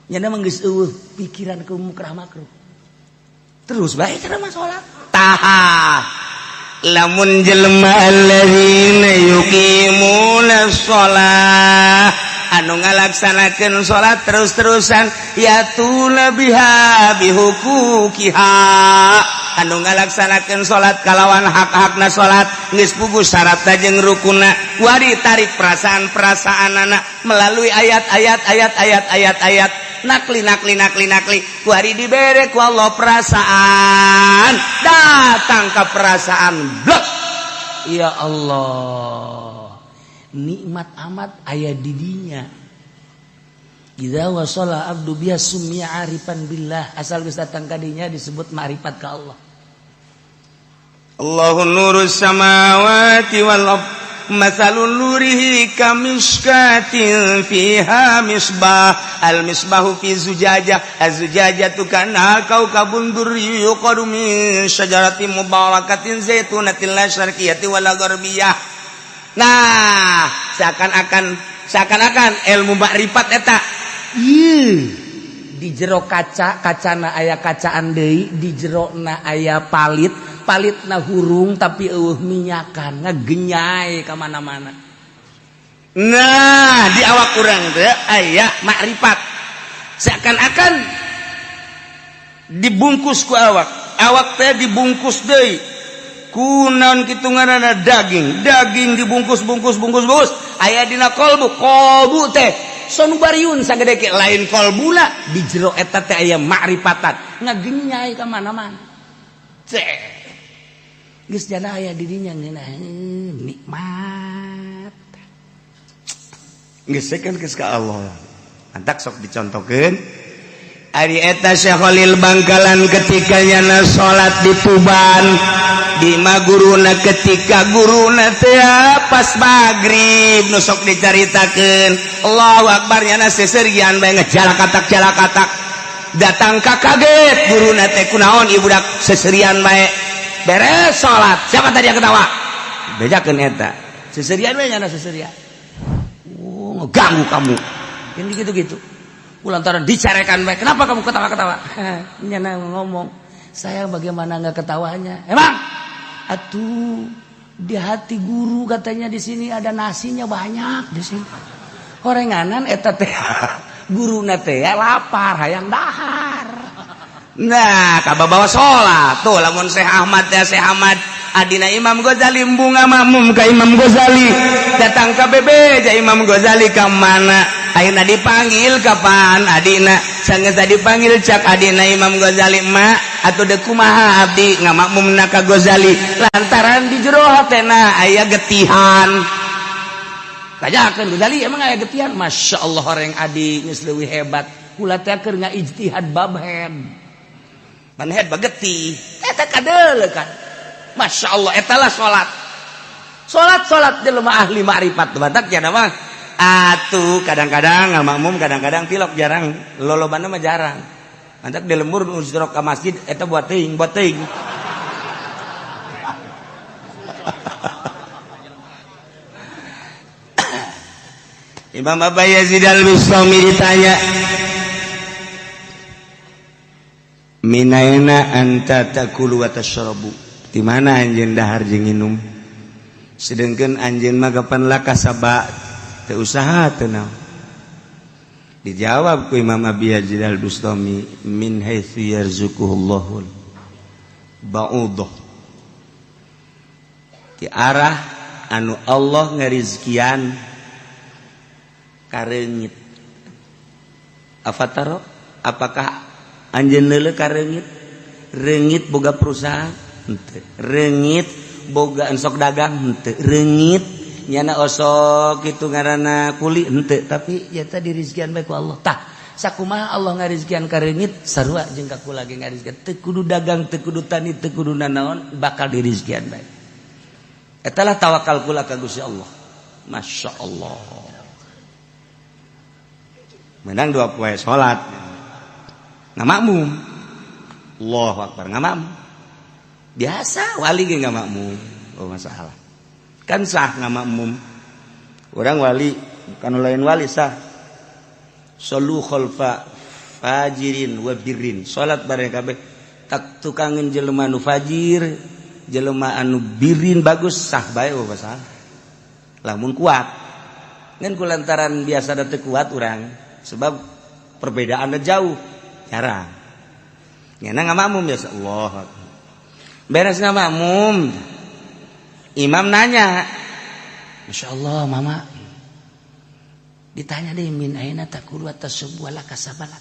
Nya mah geus euweuh pikiran ke mukrah makruh. Terus bae cenah mah salat. Tah, lamun jelema alladzina yuqimuna shalah, anu ngalaksanakeun salat terus-terusan, yatuna biha bihuquqiha, anu ngalaksanakeun salat kalawan hak-hakna salat, geus puguh syaratna jeung rukunna, wari tarik perasaan-perasaan anak melalui ayat-ayat, ayat-ayat, ayat-ayat, nakli, nakli, nakli, nakli, kuari dibere ku Allah perasaan, datang ke perasaan blok, ya Allah, nikmat amat aya didinya. Idza wasala abdu biha summiya arifan billah, asal geus datang kadinya disebut ma'rifat ka Allah. Allahu nurus samawati wal ard, matsalun nurihi kamishkatin fiha misbah, al misbahu fi zujajah, az-zujajatu kana kaukabun durri yuqadu min syajaratin mubarakatin zaitunatin la syarqiyatin wala gharbiyah. Nah, seakan-akan ilmu makrifat eta ieu di jero kaca, kacana aya kacaan deui, di jerona aya palit, palitna hurung tapi euweuh minyakan, ngegenyai ka mana-mana. Nah, di awak urang teh aya makrifat, seakan-akan dibungkus ku awak, awak teh dibungkus deui ku naon kitu ngaranna, daging, daging dibungkus, bungkus, bungkus, bungkus, aya dina kolbu, kolbu teh Sonubariun sagede ge lain kolbuna di jero eta teh aya makrifatan ngagenyai ka mana-mana. Cek. Geus jana aya di dinya ngeunah nikmat. Geus kan geus ka Allah. Antak sok dicontohkeun. Ari eta Syekh Khalil Bangkalan ketika nyana salat di Tuban di imah guruna, ketika guruna teh pas maghrib nu sok dicaritakeun Allahu Akbar, nyana seserian bae ngejalakatak jalakatak datang ka kaget guruna teh, "Kunaon ieu budak seserian bae?" Beres salat, "Siapa tadi yang ketawa?" Bejakeun eta seserian bae nyana seserian. "Oh, ngeganggu kamu ini," gitu-gitu. Lantaran dicarekan baik, "Kenapa kamu ketawa-ketawa?" Nyana ngomong, "Saya bagaimana nggak ketawanya? Emang atuh di hati guru katanya di sini ada nasinya banyak di sini." Horenganan eta teh guru teh lapar hayang dahar. Nah, kabawa salat tuh lamun Syekh Ahmad teh, Syekh Ahmad adina Imam Ghazali bunga makmum ka Imam Ghazali, datang ka bebeja Imam Ghazali ka mana. Ayeuna dipanggil kapan adina, sanggeus dipanggil cak adina Imam Ghazali, "Ma, atuh deuk kumaha abdi ngamakmumna ka Ghazali?" Lantaran di jero hatena aya getihan. Tanyakeun Ghazali, "Emang aya getihan?" "Masya Allah, orang adi geus leuwih hebat, kula teh keur ngaijtihad bab head man head bagetih eta kadeuleu kan." Masya Allah, eta lah salat salat salat jelema ahli ma'rifat. Batak jana mah atuh kadang-kadang ngamakmum, kadang-kadang tilok, jarang, lolobana mah jarang. Mantak di lembur nu ka masjid eta buat teuing buat teuing. Imam Abu Yazid Al-Bustami ditanya, "Minaina anta takulu wa tashrabu?" Di mana anjeun dahar jeung nginum? Sedangkan anjeun mah kapan lah kasaba teu usaha teu naon. Dijawab ku Imam Abi Yazid Al-Bustami, "Min haitsu yarzuquhullahu ba'udah." Di arah anu Allah ngarizkian kareungit. Afataro, apakah anjeun leuleuh ka reungit? Reungit boga perusahaan henteu, reungit boga ensok dagang henteu, reungit nyana osok kitu ngaranna kuli henteu, tapi ya tadi rizkian bae ku Allah. Tah, sakumaha Allah ngarizkian ka reungit, sarua jeung ka kula ge ngarizkian. Teu kudu dagang, teu kudu tani, teu kudu nanaon, bakal dirizkian bae. Eta lah tawakal kula ka Gusti Allah. Masya Allah. Menang dua poe salat ngamakmum, Allahu Akbar, ngamakmum biasa, wali ge ngamakmum. Oh, masalah kan sah ngamakmum orang wali kan lain wali sah. Solu khalfa fajirin wa birrin, salat bareng kabeh tak tukangeun jelema nu fajir, jelema anu birin bagus, sah bae. Oh, masalah lamun kuat, ngan kulantaran biasa da teu kuat urang sebab perbedaannya jauh, jarang nyana ngamakmum biasa. Allah, beres ngamakmum, imam nanya, "Masya Allah, mama." Ditanya deh, "Min aina takulu tashrabu wala kasabalak?"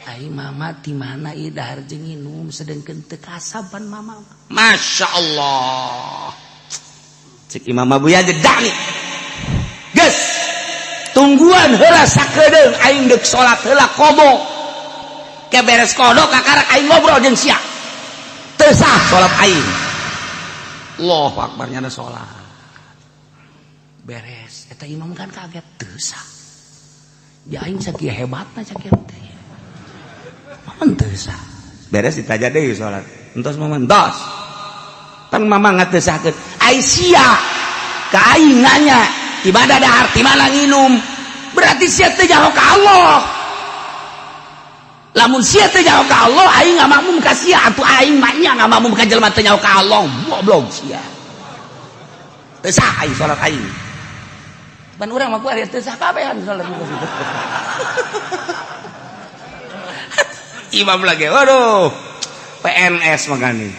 Ai mama di mana ieu dahar jeung nginum sedengkeun teu kasaban mama? Masya Allah, cek Imam Abu Yazid, "Dani geus tungguan heula sakedeung, aing deuk salat heula qada. Ke beres qada kakarak aing ngobrol jeung sia. Teu sah salat aing." Allahu akbar, nyana salat beres eta imam kan kaget, teu sah ya, aing sakieu hebatna sakieu teh mama teu sah. Beres ditaja deui salat, "Entos mama, entos pan mama ngateu sahkeun." Ai sia ka aing nanya di mana dahar, di mana nginum, berarti sia teu nyaho ka Allah. Lamun sia teu nyaho ka Allah, aing ngamakmum ka sia atuh aing mah nya ngamakmum ka jelema teu nyaho ka Allah, goblok sia, teu sah aing salat aing. Ban urang mah kuari teu sah kabehan salat. Imam lagi, waduh, PNS makanya.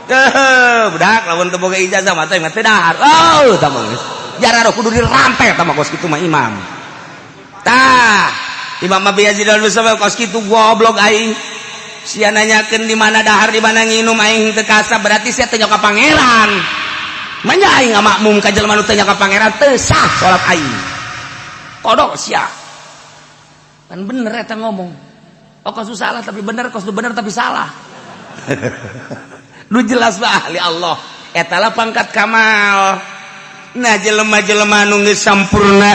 Teuh, budak lamun teu boga ijazah mah teh dahar. Oh, tah mah geus. Jarang kudu dirantai tah mah kos kitu mah imam. Tah, Imam Abi Yazid al-Bustami kos kitu, goblok aing. Sia nanyakeun di mana dahar, di mana nginum, aing teu kasab, berarti sia teu ka Pangeran. Manya aing ngamakmum ka jelema nu teu ka Pangeran, teu sah salat aing. Kodok sia. Kan bener eta ngomong. Oh, kos salah tapi bener, kos bener tapi salah. Lu jelas bah ahli Allah. Eta lah pangkat kamal. Nah, jelema-jelema nu geus sampurna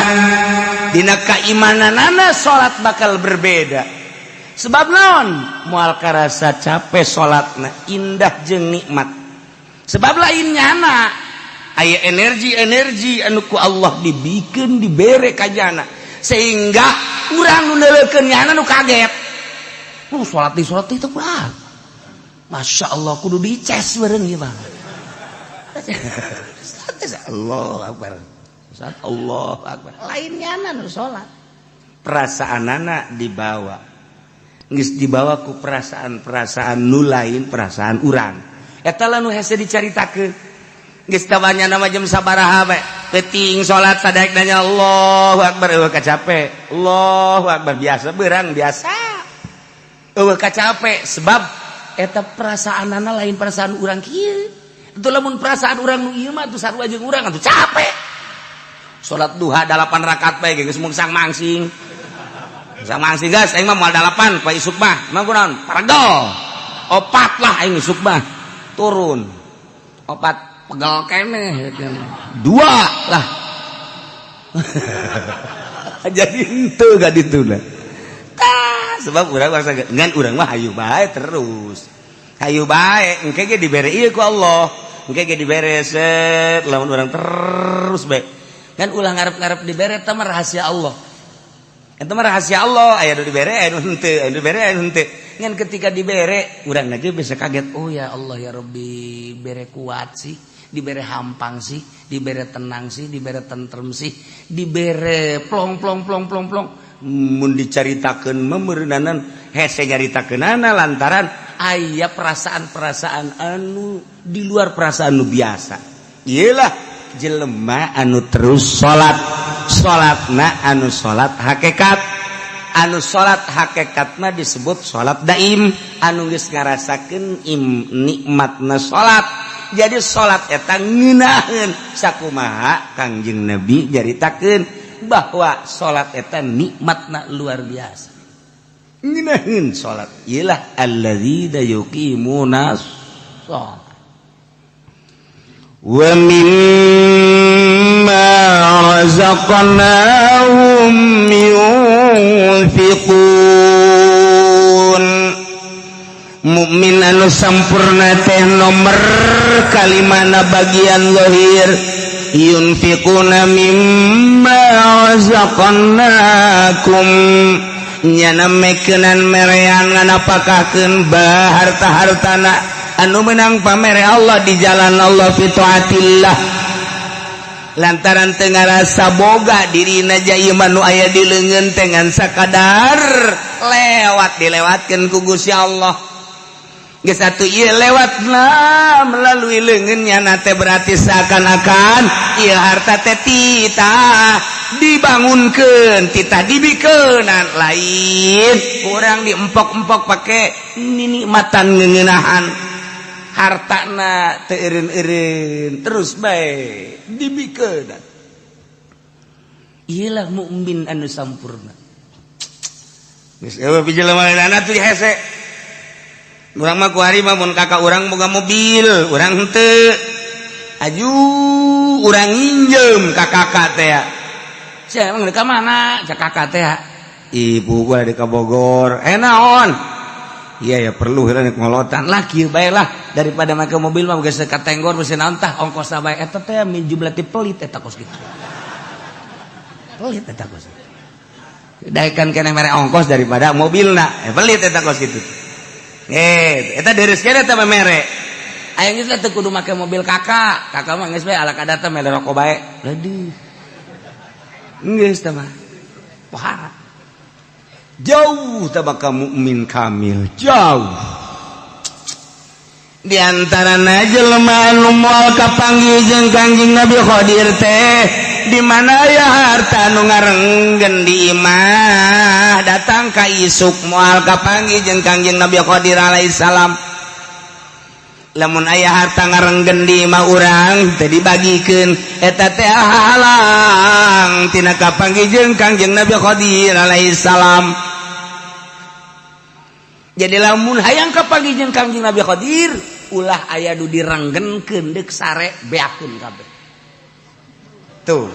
dina kaimananana, salat bakal berbeda. Sebab naon? Moal karasa capek salatna, indah jeung nikmat. Sebab lain nyana aya energi-energi anu ku Allah dibikeun, dibere ka nyana, sehingga urang nu neuleukeun nyana nu kaget. Salat di salat itu kurang. Masya Allah, kudu dices bareng ieu mah. Allah Akbar. Saat Allah Akbar. Lain nyana nu salat. Perasaanana dibawa. Geus dibawa ku perasaan-perasaan nu lain perasaan urang. Eta lah nu hese dicaritakeun. Geus tawanya nama jam sabaraha bae. Peuting salat sadaek nanya Allahu Akbar, eueuh kacape. Allahu Akbar, biasa beurang biasa. Eueuh kacape sebab eta perasaanana lain perasaan urang kieu. Itu lamun perasaan urang nu ieu mah atuh sarua jeung urang atuh capek. Salat duha 8 rakaat bae geus mungsang mangsing. Mungsang mangsing geus aing mah moal 8 pa isuk mah. Emang kunaon? Paregel. Opat lah aing isuk mah. Turun. Opat pegel keneh. Dua lah. Jadi henteu gak ditu lah. Tah, sebab urang mah ngan urang mah hayu bae terus. Hayu bae engke ge dibere ieu ku Allah. Engke ge dibere set lamun urang terus bae. Kan ulah ngarep-ngarep dibere, eta mah rahasia Allah. Eta mah rahasia Allah, aya nu dibere, aya nu henteu, aya nu dibere, aya nu henteu. Ngan ketika dibere, urang aja bisa kaget. Oh ya Allah ya Rabbi, bere kuat sih, dibere hampang sih, dibere tenang sih, dibere tentrem sih, dibere plong plong plong plong plong. Mun dicaritakeun meureunanan hese nyaritakeunana lantaran aya perasaan-perasaan anu di luar perasaan nu biasa. Iyalah jelema anu terus salat, salatna anu salat hakikat, anu salat hakikat mah disebut salat daim, anu geus ngarasakeun im nikmatna salat. Jadi salat eta ngeunaheun sakumaha Kangjeng Nabi nyaritakeun bahwa salat eta nikmatna luar biasa. Ngeunaheun salat iyalah alladzina yuqimuna shalat wa mimma razaqnahum yunfiqun. Mukmin anu sampurna teh nomor kalimana bagian zahir, yunfiquna mimma razaqnakum, nyana mekenan merean nganapakakeun bah harta-hartana anu menang pamere Allah di jalan Allah, fi taatillah, lantaran teu ngarasa boga dirina ja nu aya di leungeun dengan sakadar lewat dilewatkeun ku Gusti Allah. Geus atuh ieu lewat lah melalui leungeunnya nate, berarti seakan-akan ieu harta teh titah dibangunkeun, titah dibikeunan, lain kurang diempok-empok pake ninikmatan ngeuneunahan hartana teu eureun-eureun, terus bae dibikeunan. Iyalah mukmin anu sampurna. Geus eueuh jelema lain atuh hese. Urang mah kuari mah mun kakak urang boga mobil, urang henteu. Aju urang nginjem ka kakak teh. Sia emang ka mana? Cak kakak teh. Ibu gua di ka Bogor. Eh, naon? Iya ya, perlu heula ngolotan lah, kieu bae lah, daripada make mobil mah geus ka tenggor geus naon tah ongkosna bae eta teh minjem berarti pelit eta kos kitu. Pelit eta kos. Daekan keneh mere ongkos daripada mobilna. Eh, pelit eta kos kitu. Eh, eta deres kene eta mere. Aya geus teu kudu make mobil kakak. Kakak mah geus bae ala kadar teh mere rokok bae. Aduh. Geus teh mah. Pohara. Jauh teh bakal mukmin kamil, jauh. Di antara jelema anu moal kapanggih jeung Kangjeng Nabi Khadir teh Di mana aya harta nu ngarenggen di imah datang ka isuk moal kapanggih jeung Kangjeng Nabi Khidir alaihi salam. Lamun aya harta ngarenggen di imah urang teu dibagikeun, eta teh halang tina kapanggih jeung Kangjeng Nabi Khidir alaihi salam. Jadi lamun hayang kapanggih jeung Kangjeng Nabi Khidir, ulah aya nu direnggenkeun, deuk sare beakeun kabeh tuh.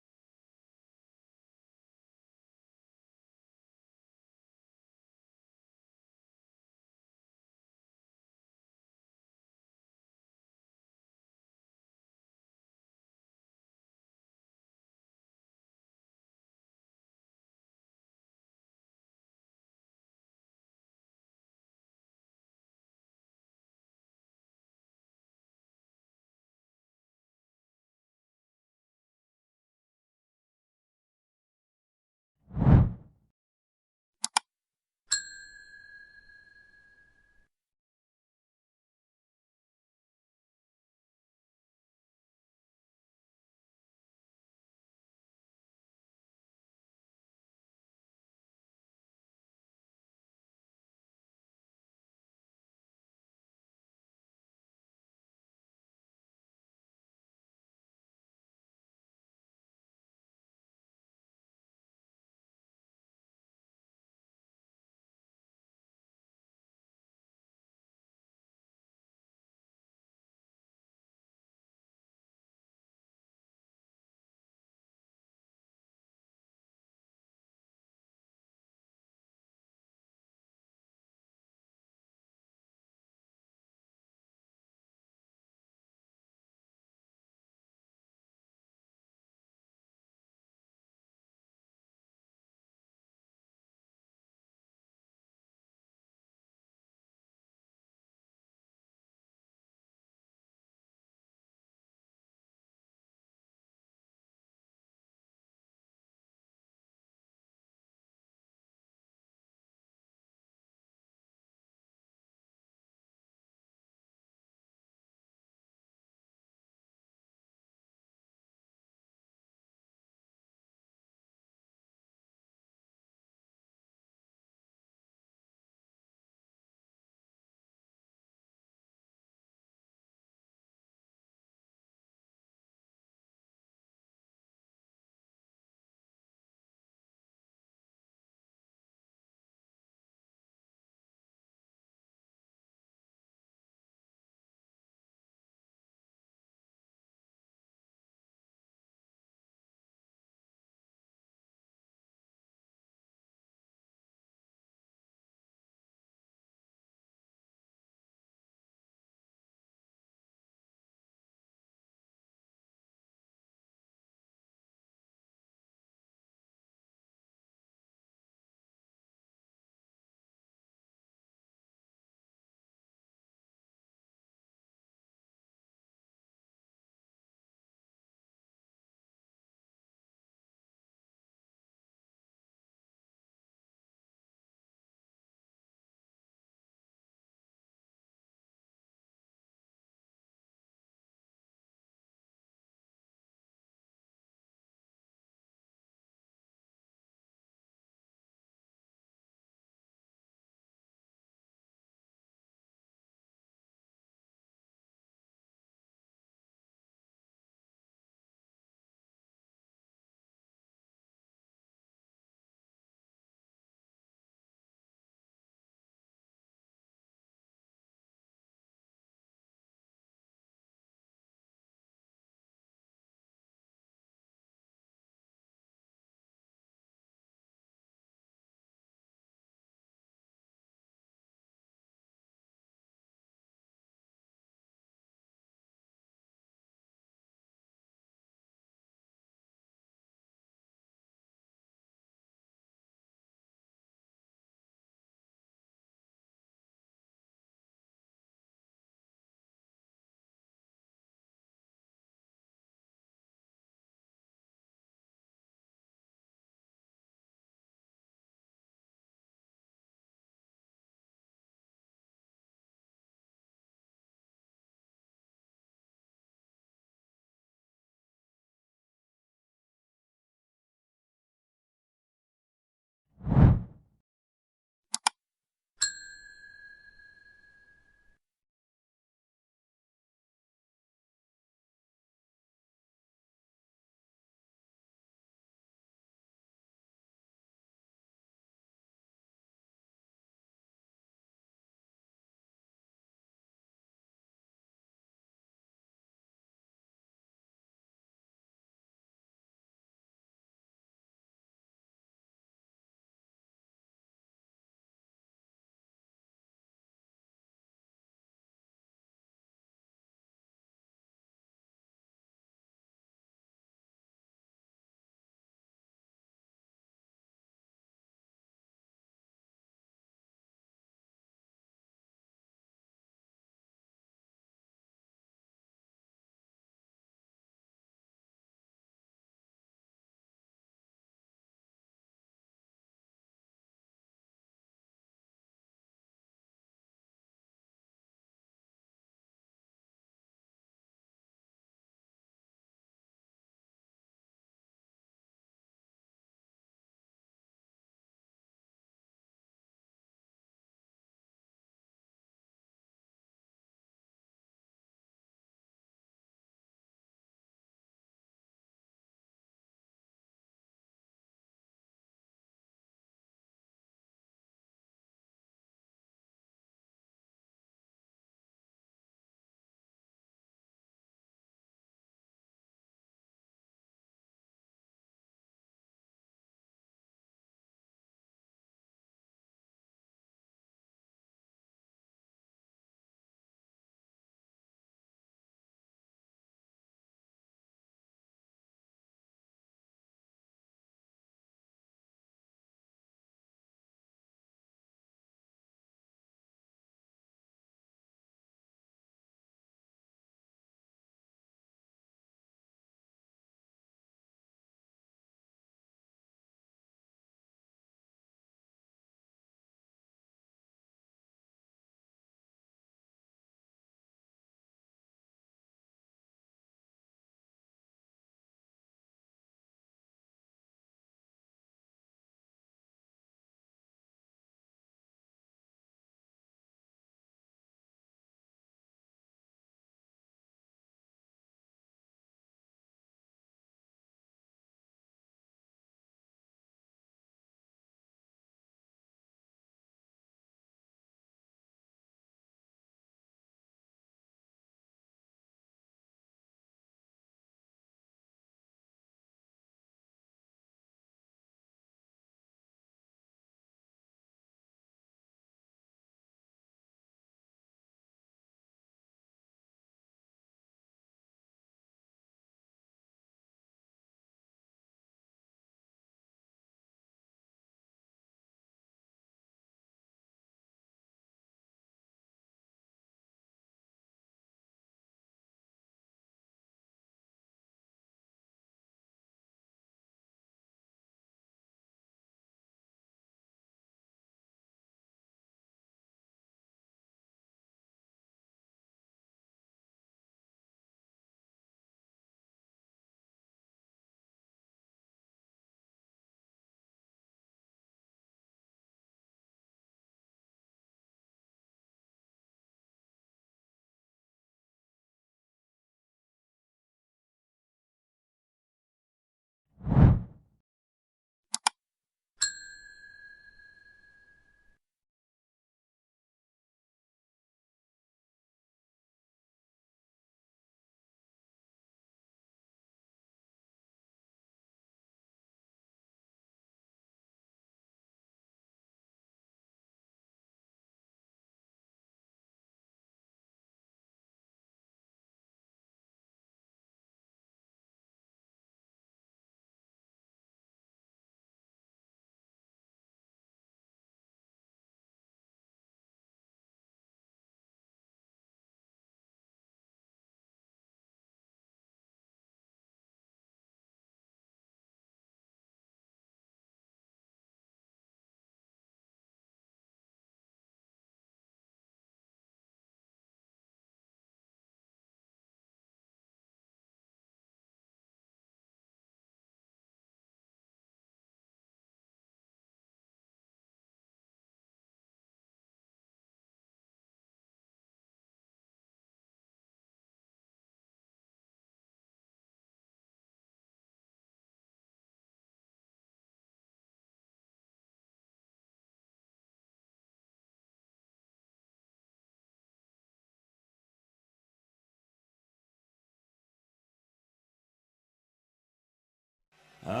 Allahu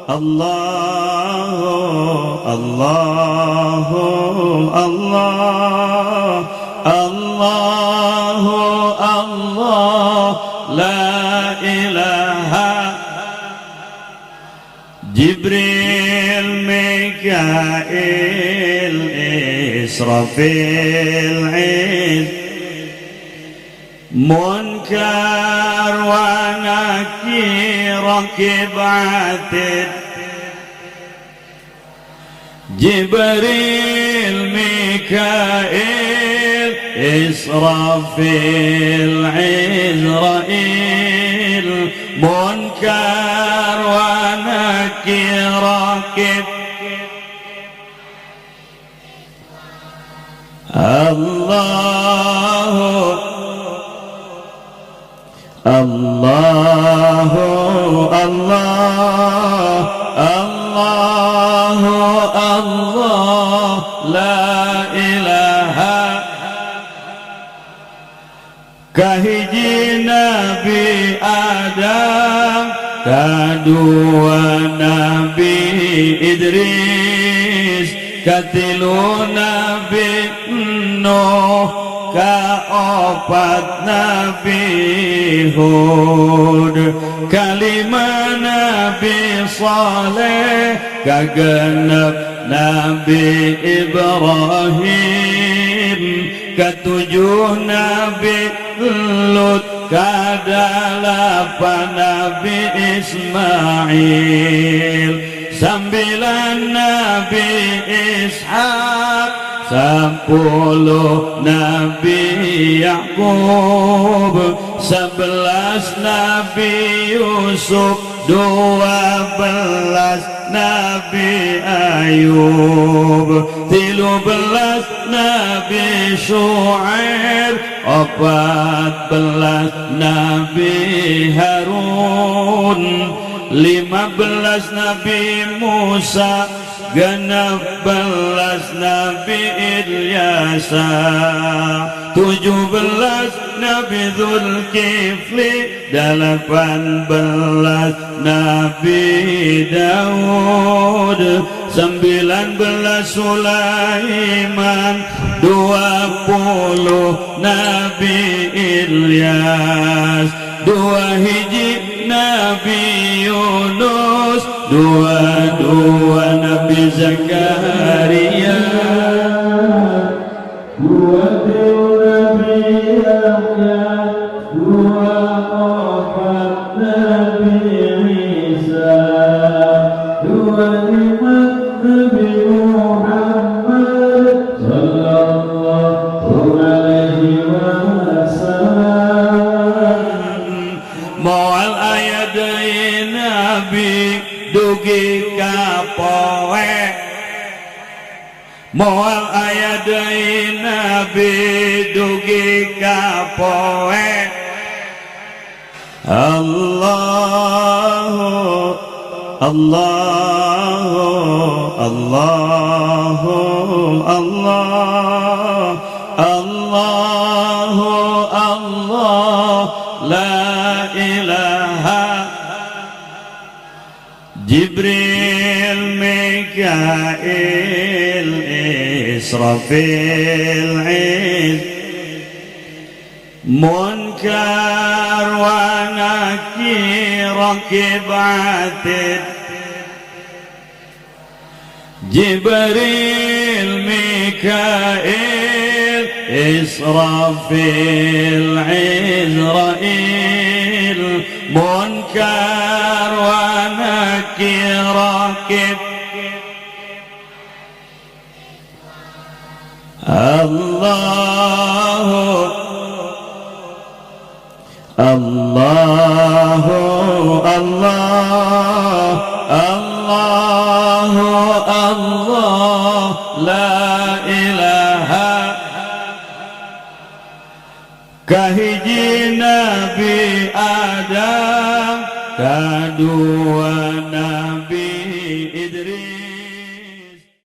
Allahu Allahu Allah Allahu Allah la ilaha Jibril Mikail Israfil Iz Munkar wa Nakir Rakib Atid Jibril Mikail Israfil Izrail Munkar wa Nakir Rakib Allahu Allahu Allah Allahu Allah la ilaha Kahiji Nabi Adam, kadua Nabi Idris, katilu Nabi Nuh, kaopat Nabi Hud, kalima Nabi Saleh, kagenep Nabi Ibrahim, ketujuh Nabi Lut, kadalapan Nabi Ismail, 9 Nabi Ishak, 10 Nabi Yakub, 11 Nabi Yusuf, 12 Nabi Ayub, 13 Nabi Shu'aib, 14 Nabi Harun, 15 Nabi Musa, 16 Nabi Ilyasa, 17 Nabi Zulkifli, 18 Nabi Daud, 19 Sulaiman, 20 Nabi Ilyas, 2 hiji Nabi Yunus, 22 Nabi Zakaria, 2 Nabi Yahya, 24 Nabi Isa, 25 Nabi Muhammad sallallahu alaihi wasallam. Moal aya deui Nabi dugi ka poe, moal aya deui Nabi dugi ka poe. Allahu Allahu Allahu Allah Allahu Allah la ilaha Jibril Mikail Israfil Iz Munkar wa Nakir Rakib Atid Jibril Mikail Israfil Izrail Munkar wa Nakir Rakib Allahu Allahu Allah Allahu Allah la ilaha Kahiji Nabi Adam, kadua